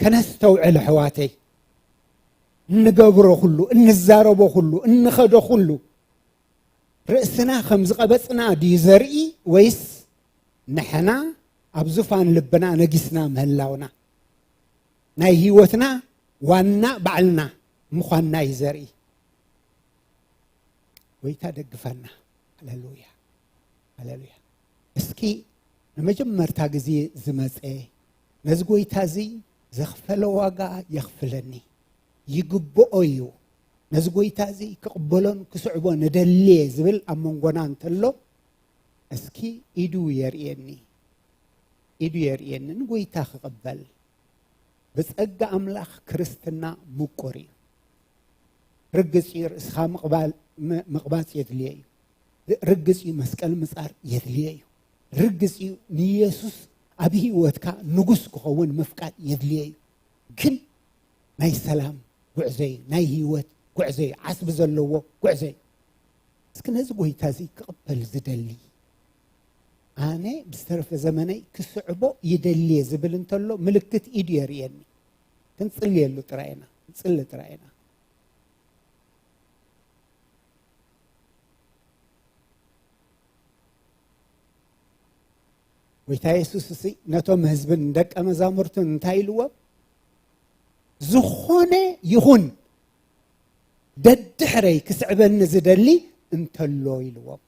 ከነስተውዕል ኣሕዋተይ፣ እንገብሮ ኩሉ፣ እንዛረቦ ኩሉ፣ እንኸዶ ኩሉ ርእስና ከም ዝቐበጽና ድዩ ዘርኢ ወይስ ንሕና ኣብ ዙፋን ልብና ነጊስና ምህላውና? ናይ ህይወትና ዋና ባዕልና ምዃንና እዩ ዘርኢ። ጎይታ ደግፈና። ሃሌሉያ፣ ሃሌሉያ። እስኪ ንመጀመርታ ግዜ ዝመጸ፣ ነዚ ጎይታ እዚ ዘኽፈለ ዋጋ የኽፍለኒ፣ ይግብኦ እዩ፣ ነዚ ጎይታ እዚ ክቕበሎን ክስዕቦን እደልየ ዝብል ኣብ መንጎና እንተሎ፣ እስኪ ኢዱ የርእየኒ፣ ኢዱ የርእየኒ ንጎይታ ክቕበል። ብጸጋ ኣምላኽ ክርስትና ምቁር እዩ። ርግጽ እዩ ርእስኻ ምቕባል፣ ም-፣ ምቕባጽ የድልየ እዩ። ርግጽ እዩ መስቀል ምጻር የድልየ እዩ። ርግጽ እዩ ንየሱስ ኣብ ህይወትካ ንጉስ ክኸውን ምፍቃድ የድልየ እዩ። ግን ናይ ሰላም ጉዕዞ እዩ፣ ናይ ህይወት ጉዕዞ እዩ፣ ዓስቢ ዘለዎ ጉዕዞ እዩ። እስኪ ነዚ ጎይታ እዚ ክቕበል ዝደሊ፣ ኣነ ብዝተረፈ ዘመነይ ክስዕቦ ይደልየ ዝብል እንተሎ ምልክት ኢዱ የርእየኒ። ክንጽልየሉ ጥራይ ኢና፣ ክንጽሊ ጥራይ ኢና። ጎይታ የሱስ እዚ ነቶም ህዝብን ንደቀ መዛሙርቱን እንታይ ኢልዎም? ዝኾነ ይኹን ደድሕረይ ክስዕበኒ ዝደሊ እንተሎ ኢልዎም።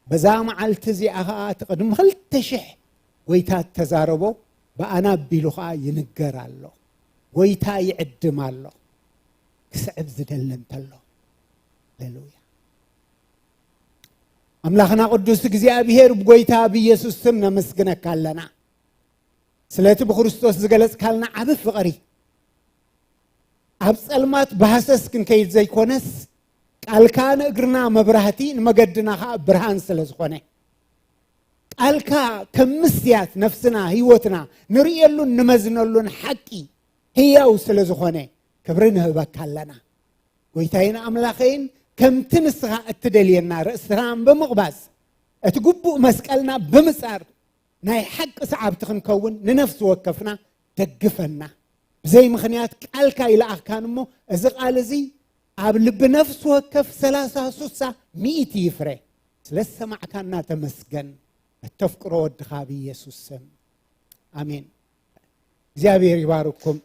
በዛ መዓልቲ እዚኣ ኸዓ እቲ ቅድሚ ክልተ ሽሕ ጎይታ እተዛረቦ ብኣና ኣቢሉ ኸዓ ይንገር ኣሎ። ጎይታ ይዕድም ኣሎ። ክስዕብ ዝደሊ እንተሎ። ሃሌሉያ። ኣምላኽና ቅዱስ እግዚኣብሔር ብጎይታ ብኢየሱስ ስም ነመስግነካ ኣለና። ስለቲ ብክርስቶስ ዝገለጽካልና ዓቢ ፍቕሪ። ኣብ ጸልማት ብሃሰስ ክንከይድ ዘይኮነስ፣ ቃልካ ንእግርና መብራህቲ ንመገድና ኸኣ ብርሃን ስለ ዝኾነ፣ ቃልካ ከም ምስትያት ነፍስና፣ ህይወትና ንርእየሉን ንመዝነሉን ሓቂ ህያው ስለ ዝኾነ፣ ክብሪ ንህበካ ኣለና። ጎይታይን ኣምላኸይን፣ ከምቲ ንስኻ እትደልየና ርእስና ብምቕባጽ፣ እቲ ግቡእ መስቀልና ብምጻር፣ ናይ ሓቂ ሰዓብቲ ክንከውን ንነፍሲ ወከፍና ደግፈና። ብዘይ ምኽንያት ቃልካ ይለኣኽካን እሞ፣ እዚ ቃል እዚ ኣብ ልቢ ነፍሲ ወከፍ ሰላሳ፣ ሱሳ፣ ሚእቲ ይፍረ። ስለ ዝሰማዕካና ተመስገን። እተፍቅሮ ወድኻ ብኢየሱስ ስም። ኣሜን። እግዚኣብሔር ይባርኩም።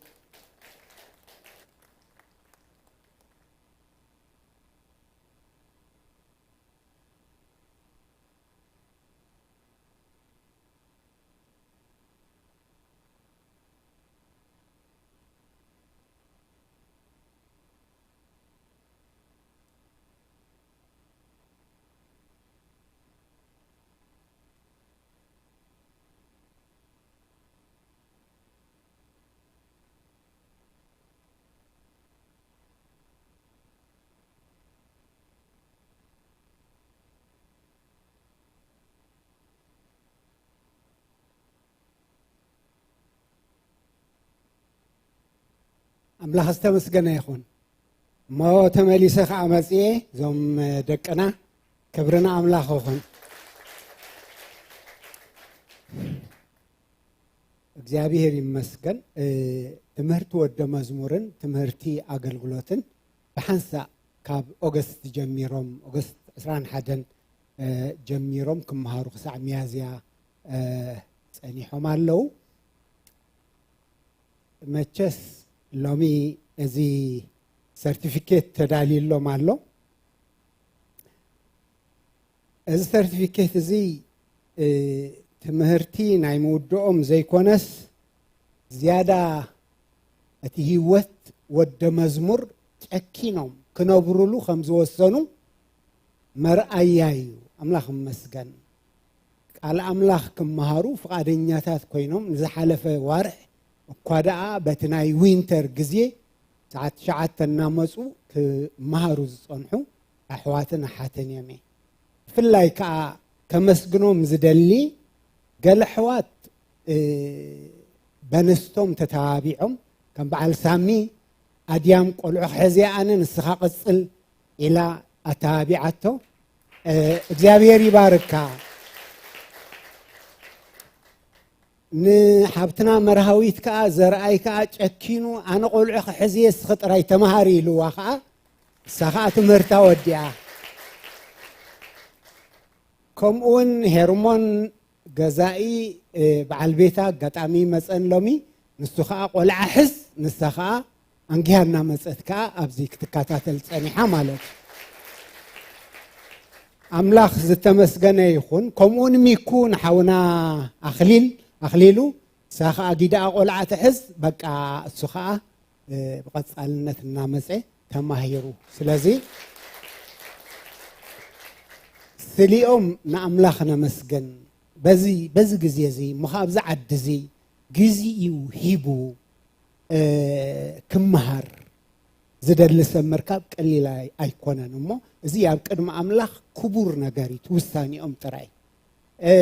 ኣምላኽ ዝተመስገነ ይኹን። እሞ ተመሊሰ ኸዓ መጽየ እዞም ደቅና፣ ክብሪ ንኣምላኽ ይኹን። እግዚኣብሔር ይመስገን። እ፣ ትምህርቲ ወደ መዝሙርን ትምህርቲ ኣገልግሎትን ብሓንሳእ ካብ ኦገስት ጀሚሮም፣ ኦገስት ዕስራን ሓደን፣ እ፣ ጀሚሮም ክመሃሩ ክሳዕ ሚያዝያ፣ እ፣ ጸኒሖም ኣለዉ። መቸስ ሎሚ እዚ ሰርቲፊኬት ተዳልዩሎም ኣሎ። እዚ ሰርቲፊኬት እዚ፣ እ፣ ትምህርቲ ናይ ምውድኦም ዘይኮነስ፣ ዝያዳ እቲ ህይወት ወደ መዝሙር ጨኪኖም ክነብሩሉ ከም ዝወሰኑ መርኣያ እዩ። ኣምላኽ ይመስገን። ቃል ኣምላኽ ክመሃሩ ፍቓደኛታት ኮይኖም፣ ንዝሓለፈ ዋርሕ እኳ ደኣ በቲ ናይ ዊንተር ግዜ ሰዓት ትሽዓተ እናመጹ ክመሃሩ ዝጸንሑ ኣሕዋትን ኣሓትን እዮም። ብፍላይ ከኣ ከመስግኖም ዝደሊ፣ ገለ ኣሕዋት፣ እ፣ በንስቶም ተተባቢዖም፣ ከም በዓል ሳሚ፣ ኣድያም ቆልዑ ክሕዝያ ኣነ፣ ንስኻ ቅጽል ኢላ ኣተባቢዓቶ። እ፣ እግዚኣብሔር ይባርካ። ንሓብትና መርሃዊት ከኣ፣ ዘርኣይ ከኣ ጨኪኑ፣ ኣነ ቆልዑ ክሕዝየ፣ እስኺ ጥራይ ተመሃሪ ኢልዋ ከኣ፣ እሳ ከኣ ትምህርታ ወዲኣ። ከምኡውን ሄርሞን ገዛኢ፣ እ፣ በዓል ቤታ ኣጋጣሚ መጸን ሎሚ፣ ንሱ ከኣ ቆልዓ ሕዝ፣ ንሳ ኸዓ ኣንጊሃ እናመጸት ከኣ ኣብዚ ክትከታተል ጸኒሓ ማለት እዩ። ኣምላኽ ዝተመስገነ ይኹን። ከምኡውን ሚኩ ንሓውና ኣኽሊል፣ ኣኽሊሉ፣ እሳ ኸዓ ጊዳኣ ቆልዓ ትሕዝ፣ በቃ እሱ ኸዓ፣ እ፣ ብቐጻልነት እናመጸ ተማሂሩ። ስለዚ ስሊኦም ንኣምላኽ ነመስገን። በዚ፣ በዚ ግዜ እዚ፣ እሞ ኸዓ ኣብዚ ዓዲ እዚ ግዜኡ ሂቡ፣ እ፣ ክመሃር ዝደሊ ሰብ ምርካብ ቀሊል ኣይ-፣ ኣይኮነን። እሞ እዚ ኣብ ቅድሚ ኣምላኽ ክቡር ነገር እዩ፣ እቲ ውሳኔኦም ጥራይ። እ፣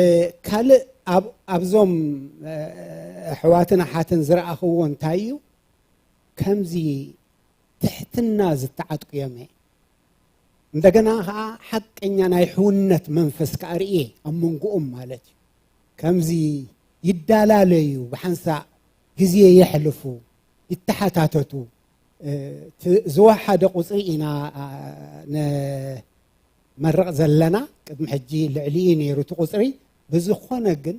ካልእ ኣብ-፣ ኣብዞም፣ እ፣ ኣሕዋትን ኣሓትን ዝረኣኽዎ እንታይ እዩ? ከምዚ ትሕትና ዝተዓጥቁ እዮም እየ። እንደገና ኸዓ ሓቀኛ ናይ ሕውነት መንፈስ ከኣ ርእየ ኣብ መንጎኦም ማለት እዩ። ከምዚ ይዳላለዩ፣ ብሓንሳእ ግዜ የሕልፉ፣ ይተሓታተቱ። እ፣ እቲ ዝወሓደ ቁጽሪ ኢና፣ ኣ፣ ነመርቕ ዘለና። ቅድሚ ሕጂ ልዕሊኡ ነይሩ እቲ ቁጽሪ። ብዝኾነ ግን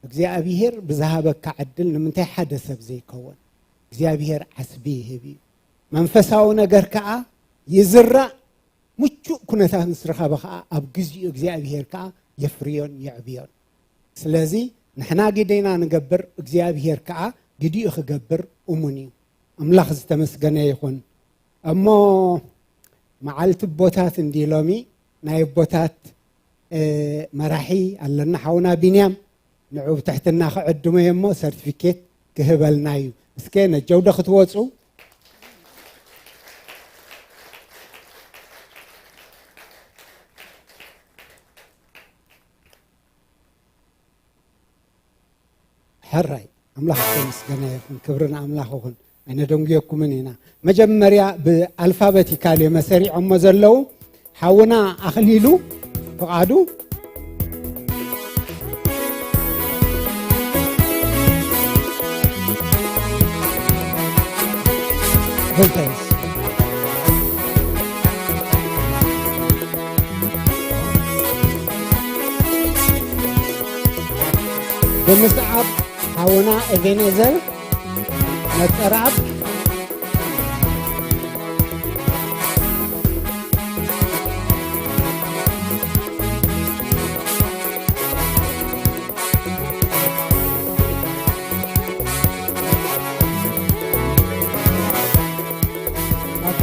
እግዚኣብሄር ብዝሃበካ ዕድል ንምንታይ ሓደ ሰብ ዘይከውን? እግዚኣብሄር ዓስቢ ይህብ እዩ። መንፈሳዊ ነገር ከኣ ይዝራእ፣ ምቹእ ኩነታት ምስ ረኸበ ከኣ ኣብ ግዜኡ እግዚኣብሄር ከኣ የፍርዮን የዕብዮን። ስለዚ ንሕና ግዴና ንገብር፣ እግዚኣብሄር ከኣ ግዲኡ ክገብር እሙን እዩ። ኣምላኽ ዝተመስገነ ይኹን። እሞ መዓልቲ ኣቦታት እንዲ ሎሚ ናይ ኣቦታት፣ እ፣ መራሒ ኣለና ሓውና ቢንያም፣ ንዑ ብትሕትና ክዕድሞ እየ እሞ ሰርቲፊኬት ክህበልና እዩ። እስከ ነጀው ዶ ክትወፁ? ሕራይ ኣምላኽ ዝተመስገነ ይኹን፣ ክብሪ ንኣምላኽ ይኹን። ኣይነደንጉየኩምን ኢና። መጀመርያ ብኣልፋበቲካል እዮም መሰሪዖሞ ዘለዉ። ሓውና ኣኽሊሉ ፍቓዱ። ጎይታ የሱስ። ብምስዓብ ሓውና ኤቤኔዘር ነጸረኣብ። ኦኬ።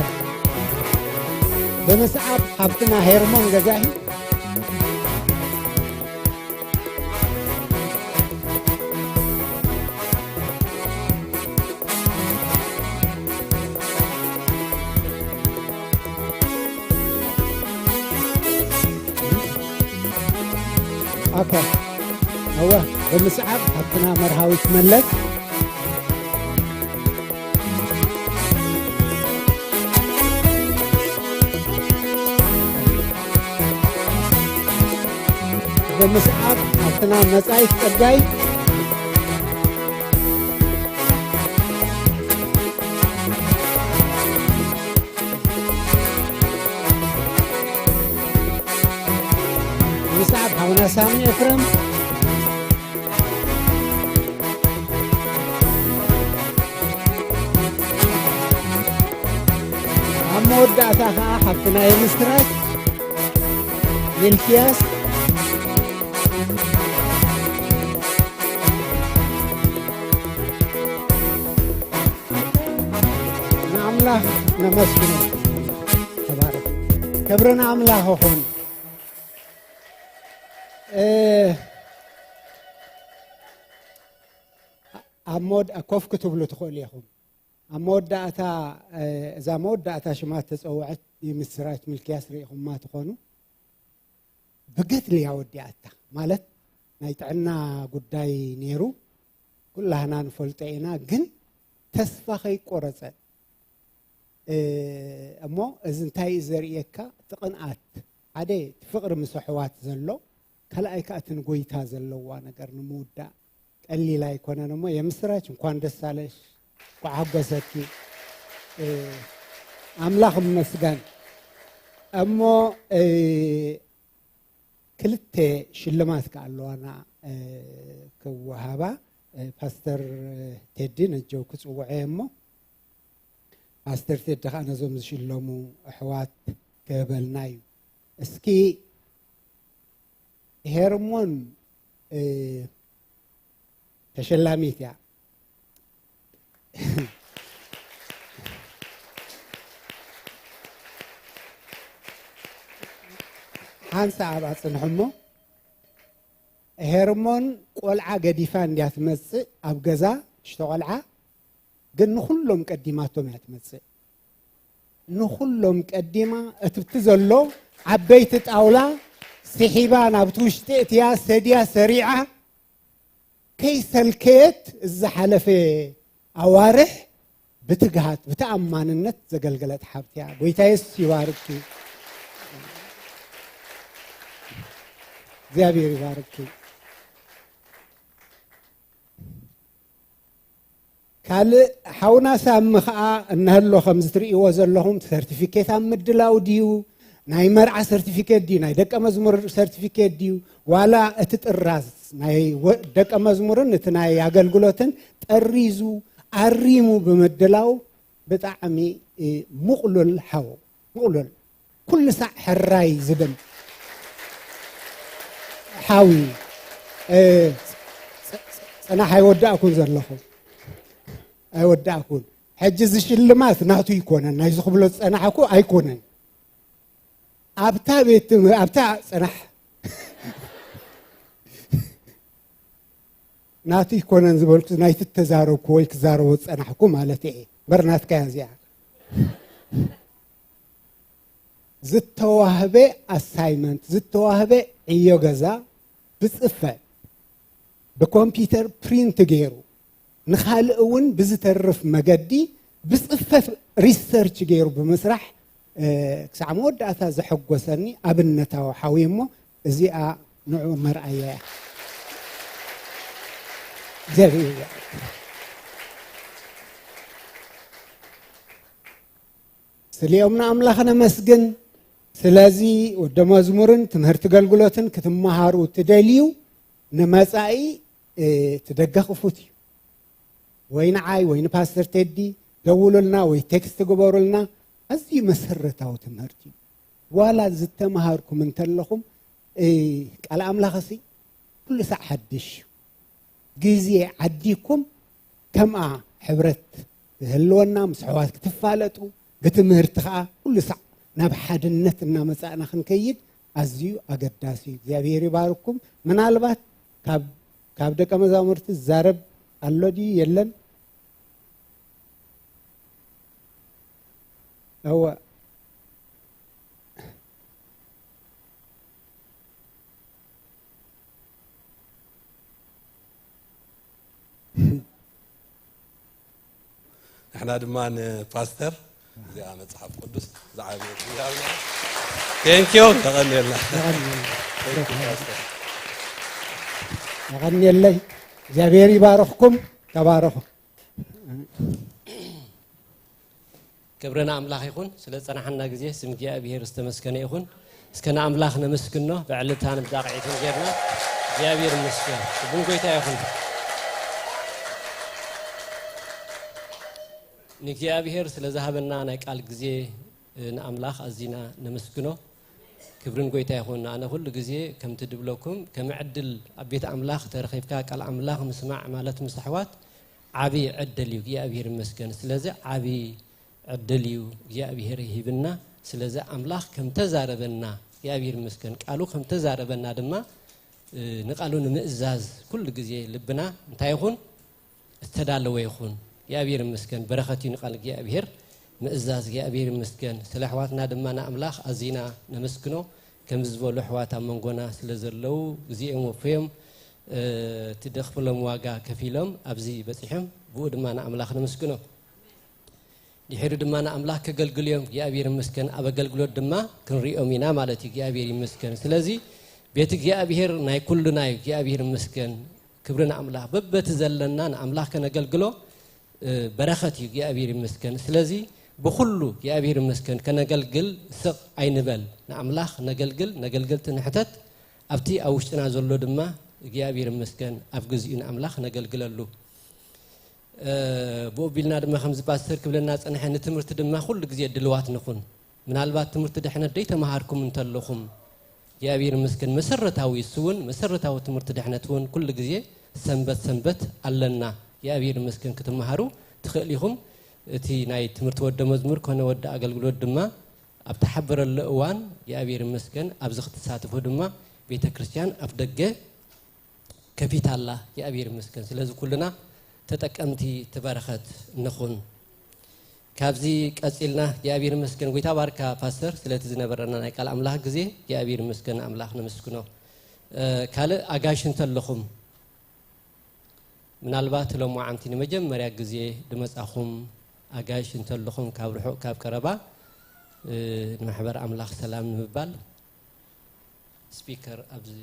ብምስዓብ ሓብትና ሄርሞን ገዛኢ። ኦኬ። እወ፣ ብምስዓብ ሓብትና መርሃዊት መለስ። ብምስዓብ ሓብትና መጻኢት ጸጋይ። ብምስዓብ ሓውና ሳሚ ኤፍረም። ኣብ መወዳእታ ኸዓ ሓፍትና የምስራች ሚልክያስ። ንኣምላኽ ነመስግኖ። ተባረኽ። ክብሪ ንኣምላኽ ይኹን። እ፣ ኣብ መወዳ-፣ ኮፍ ክትብሉ ትኽእሉ ኢኹም። ኣብ መወዳእታ፣ እ፣ እዛ መወዳእታ ሽማ ተጸውዐት የምስራች ሚልክያስ ርኢኹማ ትኾኑ። ብገድሊ እያ ወዲኣታ። ማለት ናይ ጥዕና ጉዳይ ነይሩ፣ ኩላህና ንፈልጦ ኢና። ግን ተስፋ ከይቆረጸ፣ እ፣ እሞ እዚ እንታይ እዩ ዘርእየካ? እቲ ቅንኣት፣ ሓደ እቲ ፍቕሪ ምስ ኣሕዋት ዘሎ፣ ካልኣይ ከኣ እቲ ንጎይታ ዘለዋ ነገር ንምውዳእ ቀሊል ኣይኮነን። እሞ የምስራች፣ እንኳን ደስ ኣለሽ፣ እንኳን ሓጎሰኪ። እ፣ ኣምላኽ ይመስገን። እሞ፣ እ፣ ክልተ ሽልማት ከኣ ኣለዋና፣ እ፣ ክወሃባ። ፓስተር ቴዲ ነጀው ክጽውዖ እየ እሞ፣ ፓስተር ቴዲ ከዓ ነዞም ዝሽለሙ ኣሕዋት ክህበልና እዩ። እስኪ ሄርሞን ተሸላሚት እያ። ሓንሳ ኣብ ኣጽንሕሞ፣ ሄርሞን ቆልዓ ገዲፋ እንድያ ትመጽእ፣ ኣብ ገዛ ሽቶ ቆልዓ ግን ንኹሎም ቀዲማቶም እያ ትመጽእ። ንኹሎም ቀዲማ፣ እቲ ብቲ ዘሎ ዓበይቲ ጣውላ ስሒባ ናብቲ ውሽጢ እትያ ሰድያ ሰሪዓ፣ ከይሰልከየት ዝሓለፈ ኣዋርሕ ብትግሃት፣ ብተኣማንነት ዘገልገለት ሓብቲ እያ። ጎይታ የሱስ ይባርኪ። እግዚኣብሔር ይባርኪ። ካልእ ሓውና ሳሚ ኸዓ፣ እነሀሎ ከምዚ ትርእይዎ ዘለኹም፣ ሰርቲፊኬት ኣብ ምድላው ድዩ? ናይ መርዓ ሰርቲፊኬት ድዩ? ናይ ደቀ መዝሙር ሰርቲፊኬት ድዩ? ዋላ እቲ ጥራዝ ናይ ወ-፣ ደቀ መዝሙርን እቲ ናይ ኣገልግሎትን ጠሪዙ ኣሪሙ ብምድላው ብጣዕሚ፣ እ፣ ምቕሉል ሓው፣ ምቕሉል፣ ኩሉ ሳዕ ሕራይ ዝብል ሓው እዩ። እ፣ ፅ-፣ ፅ-፣ ፅናሕ ኣይወዳእኩን ዘለኹ። ኣይወዳእኩን። ሕጂ እዚ ሽልማት ናቱ ኣይኮነን። ናይዚ ክብሎ ዝፀናሕኩ ኣይኮነን። ኣብታ ቤት ትምህር-፣ ኣብታ ፅናሕ ናቱ ኣይኮነን ዝበልኩ፣ ናይቲ ተዛረብኩ ወይ ክዛረቦ ዝፀናሕኩ ማለት እየ። እምበር ናትካ እያ እዚኣ። ዝተዋህበ ኣሳይመንት፣ ዝተዋህበ ዕዮ ገዛ ብፅፈት፣ ብኮምፒውተር ፕሪንት ገይሩ፣ ንኻልእ እውን ብዝተርፍ መገዲ ብፅፈት ሪሰርች ገይሩ ብምስራሕ፣ እ፣ ክሳዕ መወዳእታ ዘሐጎሰኒ ኣብነታዊ ሓው እሞ፣ እዚኣ ንዑ መርኣያ እያ። እግዚኣብሔር ይባርክ። ስሊኦም ንኣምላኽ ነመስግን። ስለዚ ወደ መዝሙርን ትምህርቲ ኣገልግሎትን ክትመሃሩ ትደልዩ፣ ንመጻኢ፣ እ፣ ትደገኽፉት እዩ። ወይ ንዓይ ወይ ንፓስተር ቴዲ ደውሉልና ወይ ቴክስት ግበሩልና። ኣዝዩ መሰረታዊ ትምህርቲ እዩ። ዋላ ዝተምሃርኩም እንተለኹም፣ እ፣ ቃል ኣምላኽሲ ኩሉ ሳዕ ሓድሽ እዩ። ግዜ ዓዲኩም ከምኣ ሕብረት ዝህልወና፣ ምስ ኣሕዋት ክትፋለጡ፣ ብትምህርቲ ኸዓ ኩሉ ሳዕ ናብ ሓድነት እናመጻእና ክንከይድ ኣዝዩ ኣገዳሲ እዩ። እግዚኣብሔር ይባርኩም። ምናልባት ካብ፣ ካብ ደቀ መዛሙርቲ ዝዛረብ ኣሎ ድዩ? የለን? እወ። ንሕና ድማ ንፓስተር እዚኣ መጽሓፍ ቅዱስ ዝዓበየ ክብሪ ሃብና። ቴንኪዩ። ተቐንየልና። የቐንየለይ። እግዚኣብሔር ይባርኽኩም። ተባረኹ። ክብሪ ንኣምላኽ ይኹን። ስለ ዝጸናሓና ግዜ ስም እግዚኣብሔር ዝተመስገነ ይኹን። እስከ ንኣምላኽ ነመስግኖ፣ ብዕልልታን ብጣቕዒትን ጌርና። እግዚኣብሔር ይመስገን። ክብሪ ጎይታ ይኹን። ንእግዚኣብሔር ስለ ዝሃበና ናይ ቃል ግዜ፣ እ፣ ንኣምላኽ ኣዚና ነመስግኖ። ክብርን ጎይታ ይኹን። ኣነ ኩሉ ግዜ ከምቲ ድብለኩም፣ ከም ዕድል ኣብ ቤት ኣምላኽ ተረኺብካ ቃል ኣምላኽ ምስማዕ ማለት ምስ ኣሕዋት ዓቢ ዕድል እዩ። እግዚኣብሔር ይመስገን። ስለዚ ዓቢ ዕድል እዩ እግዚኣብሔር ሂብና። ስለዚ ኣምላኽ ከም ተዛረበና እግዚኣብሔር ይመስገን። ቃሉ ከም ተዛረበና ድማ፣ እ፣ ንቃሉ ንምእዛዝ ኩሉ ግዜ ልብና እንታይ ይኹን? ዝተዳለወ ይኹን። እግዚኣብሔር ይመስገን። በረኸት እዩ ንቃል እግዚኣብሔር ምእዛዝ። እግዚኣብሔር ይመስገን። ስለ ኣሕዋትና ድማ ንኣምላኽ ኣዚና ነመስግኖ። ከምዚ ዝበሉ ኣሕዋት ኣብ መንጎና ስለ ዘለዉ፣ ግዜኦም ወፍዮም፣ እ፣ እቲ ደኽፍሎም ዋጋ ከፊሎም ኣብዚ በጺሖም፣ ብኡ ድማ ንኣምላኽ ነመስግኖ። ድሒሩ ድማ ንኣምላኽ ከገልግሉ እዮም። እግዚኣብሔር ይመስገን። ኣብ ኣገልግሎት ድማ ክንሪኦም ኢና ማለት እዩ። እግዚኣብሔር ይመስገን። ስለዚ ቤት እግዚኣብሔር ናይ ኩሉና እዩ። እግዚኣብሔር ይመስገን። ክብሪ ንኣምላኽ። በበቲ ዘለና ንኣምላኽ ከነገልግሎ፣ እ፣ በረኸት እዩ። እግዚኣብሔር ይመስገን። ስለዚ ብኹሉ እግዚኣብሔር ይመስገን ከነገልግል ስቕ ኣይንበል። ንኣምላኽ ነገልግል፣ ነገልገልቲ ንሕተት። ኣብቲ ኣብ ውሽጥና ዘሎ ድማ እግዚኣብሔር ይመስገን ኣብ ግዚኡ ንኣምላኽ ነገልግለሉ። ብኡ ቢልና ድማ ከምዚ ፓስተር ክብለና ጸንሐ፣ ንትምህርቲ ድማ ኩሉ ግዜ ድልዋት ንኹን። ምናልባት ትምህርቲ ድሕነት ደይተማሃርኩም እንተለኹም እግዚኣብሔር ይመስገን መሰረታዊ እሱ እውን መሰረታዊ ትምህርቲ ድሕነት እውን ኩሉ ግዜ ሰንበት ሰንበት ኣለና። እግዚኣብሔር ይመስገን ክትመሃሩ ትኽእል ኢኹም። እቲ ናይ ትምህርቲ ወደ መዝሙር ኮነ ወደ ኣገልግሎት ድማ ኣብ ተሓበረሉ እዋን እግዚኣብሔር ይመስገን ኣብዚ ክትሳተፉ ድማ ቤተ ክርስቲያን ኣፍ ደገ ከፊታ ኣላ። እግዚኣብሔር ይመስገን። ስለዚ ኩልና ተጠቀምቲ እቲ በረኸት ንኹን። ካብዚ ቀጺልና እግዚኣብሔር ይመስገን። ጎይታ ባርካ ፓስተር ስለቲ ዝነበረና ናይ ቃል ኣምላኽ ግዜ እግዚኣብሔር ይመስገን ኣምላኽ ነመስግኖ። ካልእ ኣጋይሽ እንተለኹም ምናልባት ሎማዓንቲ ንመጀመርያ ግዜ ድመጻኹም ኣጋይሽ እንተለኹም ካብ ርሑቕ ካብ ቀረባ ንማሕበር ኣምላኽ ሰላም ንምባል ስፒከር ኣብዚ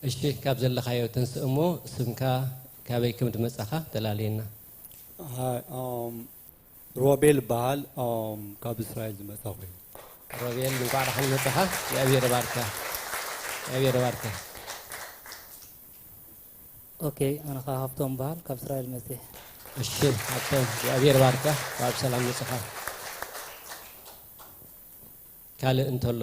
እሺ ካብ ዘለኻዮ ተንስእ እሞ ስምካ ካበይ ከም ድመጻኻ ተላለየና። ሮቤል በሃል ካብ እስራኤል ዝመጻኹ። ሮቤል እንኳዕ ደሓን መጻኻ። እግዚኣብሔር ባርካ። እግዚኣብሔር ባርካ። ኦኬ ኣነ ከዓ ሃብቶም በሃል ካብ እስራኤል መጽእ። እሺ ሃብቶም እግዚኣብሔር ባርካ። ካብ ሰላም መጽኻ። ካልእ እንተሎ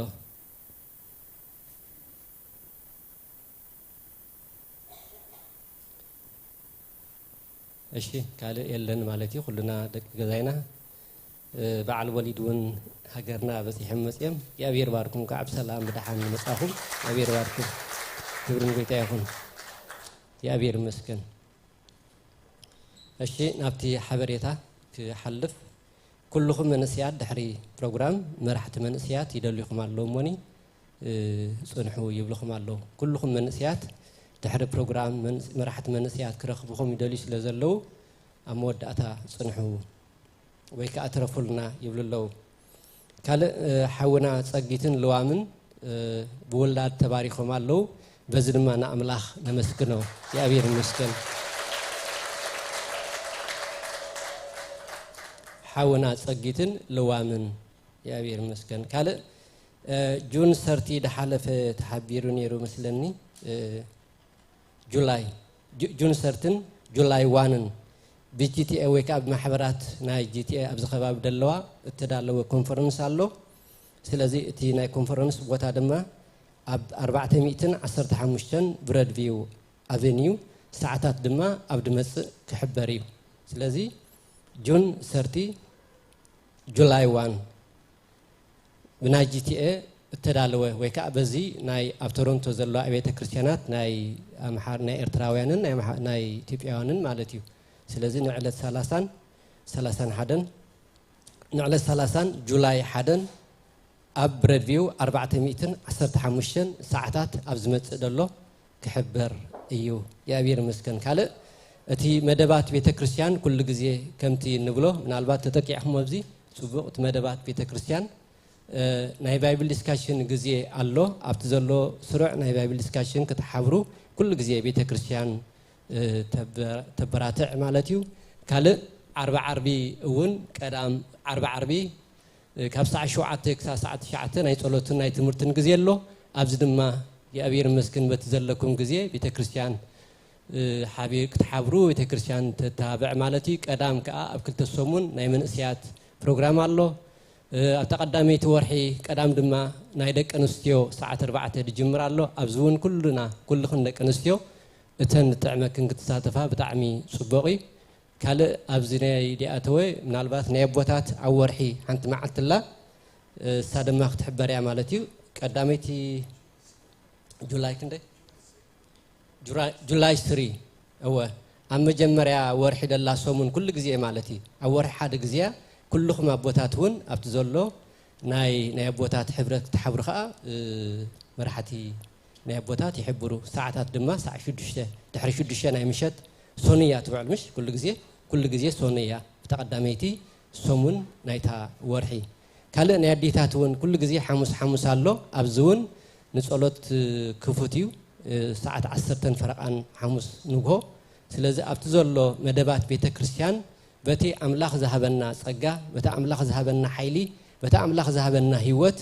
እሺ ካልእ የለን ማለት እዩ። ኩልና ደቂ ገዛይና በዓል ወሊድ እውን ሃገርና በፂሖም መፅኦም እግዚኣብሔር ባርኩም ከዓ ብሰላም ብደሓን መፃኹም። እግዚኣብሔር ባርኩም። ክብሪ ንጎይታ ይኹን። እግዚኣብሔር ይመስገን። እሺ ናብቲ ሓበሬታ ክሓልፍ ኩልኹም መንእስያት ድሕሪ ፕሮግራም መራሕቲ መንእስያት ይደልዩኹም ኣለዉ እሞኒ ጽንሑ ይብልኹም ኣለዉ። ኩልኹም መንእስያት ድሕሪ ፕሮግራም መራሕቲ መንእስያት ክረኽብኹም ይደልዩ ስለ ዘለዉ ኣብ መወዳእታ ጽንሑ ወይ ከዓ ትረፉልና ይብሉ ኣለዉ። ካልእ ሓውና ጸጊትን ልዋምን ብውላድ ተባሪኾም ኣለዉ። በዚ ድማ ንኣምላኽ ነመስግኖ። እግዚኣብሔር ይመስገን። ሓውና ጸጊትን ልዋምን እግዚኣብሔር ይመስገን። ካልእ ጁን ሰርቲ ድሓለፈ ተሓቢሩ ነይሩ መስለኒ። ጁላይ ጁን ሰርትን ጁላይ ዋንን ብጂቲኤ ወይ ከዓ ብማሕበራት ናይ ጂቲኤ ኣብዚ ከባቢ ደለዋ እተዳለወ ኮንፈረንስ ኣሎ። ስለዚ እቲ ናይ ኮንፈረንስ ቦታ ድማ ኣብ ኣርባዕተ ሚእትን ዓሰርተ ሓሙሽተን ብረድቪው ኣቨኒዩ ሰዓታት ድማ ኣብ ድመፅእ ክሕበር እዩ። ስለዚ ጁን ሰርቲ ጁላይ ዋን ብናይ ጂቲኤ እተዳለወ ወይ ከዓ በዚ ናይ ኣብ ቶሮንቶ ዘለዋ ኣብያተ ክርስቲያናት ናይ ኣምሓር ናይ ኤርትራውያንን ናይ ኣምሓ- ናይ ኢትዮጵያውያንን ማለት እዩ። ስለዚ ንዕለት ሰላሳን ሰላሳን ሓደን ንዕለት ሰላሳን ጁላይ ሓደን ኣብ ብረድቪው ኣርባዕተ ሚእትን ዓሰርተ ሓሙሽተን ሰዓታት ኣብ ዝመፅእ ደሎ ክሕበር እዩ። እግዚኣብሔር ይመስገን። ካልእ እቲ መደባት ቤተ ክርስቲያን ኩሉ ግዜ ከምቲ እንብሎ ምናልባት ተጠቂዕኹም ኣብዚ ጽቡቕ እቲ መደባት ቤተ ክርስቲያን ናይ ባይብል ዲስካሽን ግዜ ኣሎ። ኣብቲ ዘሎ ስሩዕ ናይ ባይብል ዲስካሽን ክትሓብሩ ኩሉ ግዜ ቤተ ክርስቲያን ተበራትዕ ማለት እዩ። ካልእ ዓርቢ ዓርቢ እውን ቀዳም ዓርቢ ዓርቢ ካብ ሰዓት ሸውዓተ ክሳብ ሰዓት ትሽዓተ ናይ ጸሎትን ናይ ትምህርትን ግዜ ኣሎ። ኣብዚ ድማ እግዚኣብሔር ይመስገን በቲ ዘለኩም ግዜ ቤተ ክርስቲያን ሓቢር ክትሓብሩ ቤተ ክርስቲያን ተተባብዕ ማለት እዩ። ቀዳም ከዓ ኣብ ክልተ ሰሙን ናይ መንእስያት ፕሮግራም ኣሎ። ኣብታ ቀዳመይቲ ወርሒ ቀዳም ድማ ናይ ደቂ ኣንስትዮ ሰዓት ኣርባዕተ ዝጅምር ኣሎ። ኣብዚ እውን ኩሉና ኩልኽን ደቂ ኣንስትዮ እተን ዝጥዕመክን ክትሳተፋ ብጣዕሚ ፅቡቕ እዩ። ካልእ ኣብዚ ናይ ዲኣተወ ምናልባት ናይ ኣቦታት ኣብ ወርሒ ሓንቲ መዓልቲ ኣላ እሳ ድማ ክትሕበር እያ ማለት እዩ። ቀዳመይቲ ጁላይ ክንደይ ጁላይ ስሪ እወ ኣብ መጀመርያ ወርሒ ደላ ሰሙን ኩሉ ግዜ ማለት እዩ ኣብ ወርሒ ሓደ ግዜያ ኩልኹም ኣቦታት እውን ኣብቲ ዘሎ ናይ ናይ ኣቦታት ሕብረት ክትሓብሩ ከዓ መራሕቲ ናይ ኣቦታት ይሕብሩ። ሰዓታት ድማ ሰዓ ሽዱሽተ ድሕሪ ሽዱሽተ ናይ ምሸት ሶኒ እያ ትውዕል ምሽ ኩሉ ግዜ ኩሉ ግዜ ሶኒ እያ ብተቐዳመይቲ ሰሙን ናይታ ወርሒ። ካልእ ናይ ኣዴታት እውን ኩሉ ግዜ ሓሙስ ሓሙስ ኣሎ። ኣብዚ እውን ንጸሎት ክፉት እዩ። ሰዓት ዓሰርተን ፈረቓን ሓሙስ ንግሆ። ስለዚ ኣብቲ ዘሎ መደባት ቤተ ክርስቲያን በቲ ኣምላኽ ዝሃበና ጸጋ፣ በቲ ኣምላኽ ዝሃበና ሓይሊ፣ በቲ ኣምላኽ ዝሃበና ህይወት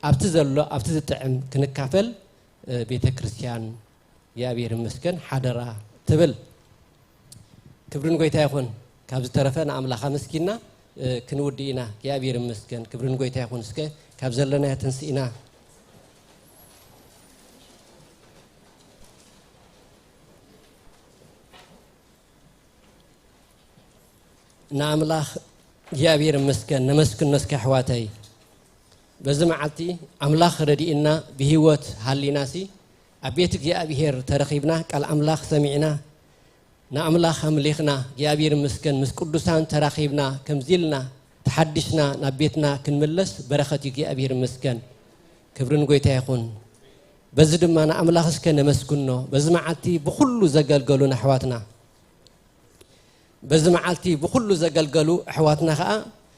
ኣብቲ ዘሎ ኣብቲ ዝጥዕም ክንካፈል ቤተ ክርስቲያን እግዚኣብሔር ይመስገን ሓደራ ትብል። ክብሪ ንጎይታ ይኹን። ካብ ዝተረፈ ንኣምላኽ ኣመስጊና ክንውዲ ኢና። እግዚኣብሔር ይመስገን። ክብሪ ንጎይታ ይኹን። እስከ ካብ ዘለናዮ ተንስኢና ንኣምላኽ እግዚኣብሔር ይመስገን። ነመስግኖ እስከ ኣሕዋተይ። በዚ መዓልቲ ኣምላኽ ረዲእና ብህይወት ሃሊናሲ ኣብ ቤት እግዚኣብሔር ተረኺብና ቃል ኣምላኽ ሰሚዕና ንኣምላኽ ኣምሊኽና እግዚኣብሔር ይመስገን ምስ ቅዱሳን ተራኺብና ከምዚ ኢልና ተሓዲስና ናብ ቤትና ክንምለስ በረኸት እዩ እግዚኣብሔር ይመስገን። ክብሪ ንጎይታ ይኹን። በዚ ድማ ንኣምላኽ እስከ ነመስግኖ። በዚ መዓልቲ ብኹሉ ዘገልገሉና ኣሕዋትና በዚ መዓልቲ ብኹሉ ዘገልገሉ ኣሕዋትና ኸኣ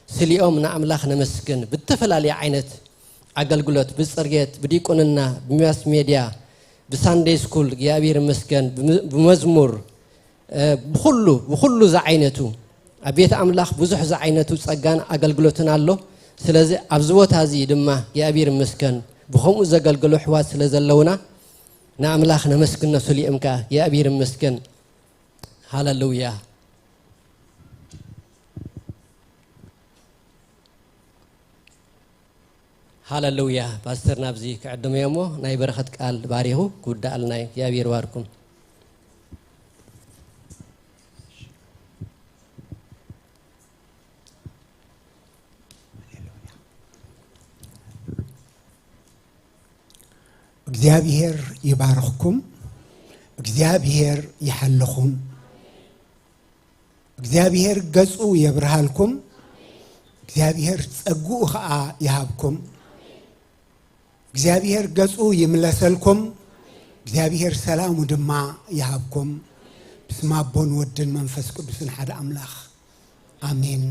ስሊኦም ንኣምላኽ ነመስግን። ብተፈላለየ ዓይነት ኣገልግሎት፣ ብጽርየት፣ ብዲቁንና፣ ብማስ ሜድያ፣ ብሳንደይ ስኩል እግዚኣብሔር ይመስገን፣ ብመዝሙር፣ ብኹሉ ብኹሉ ዝዓይነቱ ኣብ ቤት ኣምላኽ ብዙሕ ዝዓይነቱ ጸጋን ኣገልግሎትን ኣሎ። ስለዚ ኣብዚ ቦታ እዚ ድማ እግዚኣብሔር ይመስገን ብኸምኡ ዘገልግሉ ኣሕዋት ስለ ዘለውና ንኣምላኽ ነመስግኖ። ስሊኦም ከኣ እግዚኣብሔር ይመስገን። ሃለሉያ። ሃለሉያ። ፓስተር ናብዚ ክዕድመዮ እሞ ናይ በረኸት ቃል ባሪኹ ክውዳኣልና እዩ። እግዚኣብሔር ይባርኩም። እግዚኣብሔር ይባርኽኩም። እግዚኣብሔር ይሓልኹም። እግዚኣብሔር ገጹ የብርሃልኩም። እግዚኣብሔር ጸግኡ ኸኣ ይሃብኩም። እግዚኣብሔር ገጹ ይምለሰልኩም። እግዚኣብሔር ሰላሙ ድማ ይሃብኩም። ብስም ኣቦን ወድን መንፈስ ቅዱስን ሓደ ኣምላኽ ኣሜን።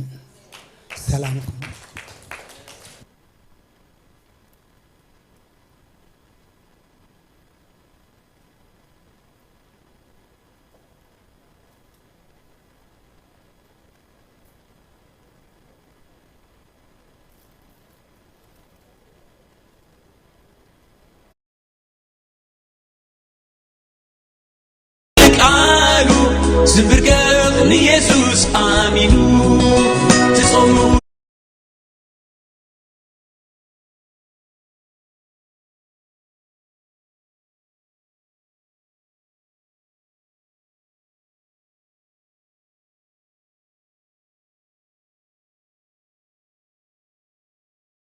ሰላምኩም። ቃሉ ዝብርገ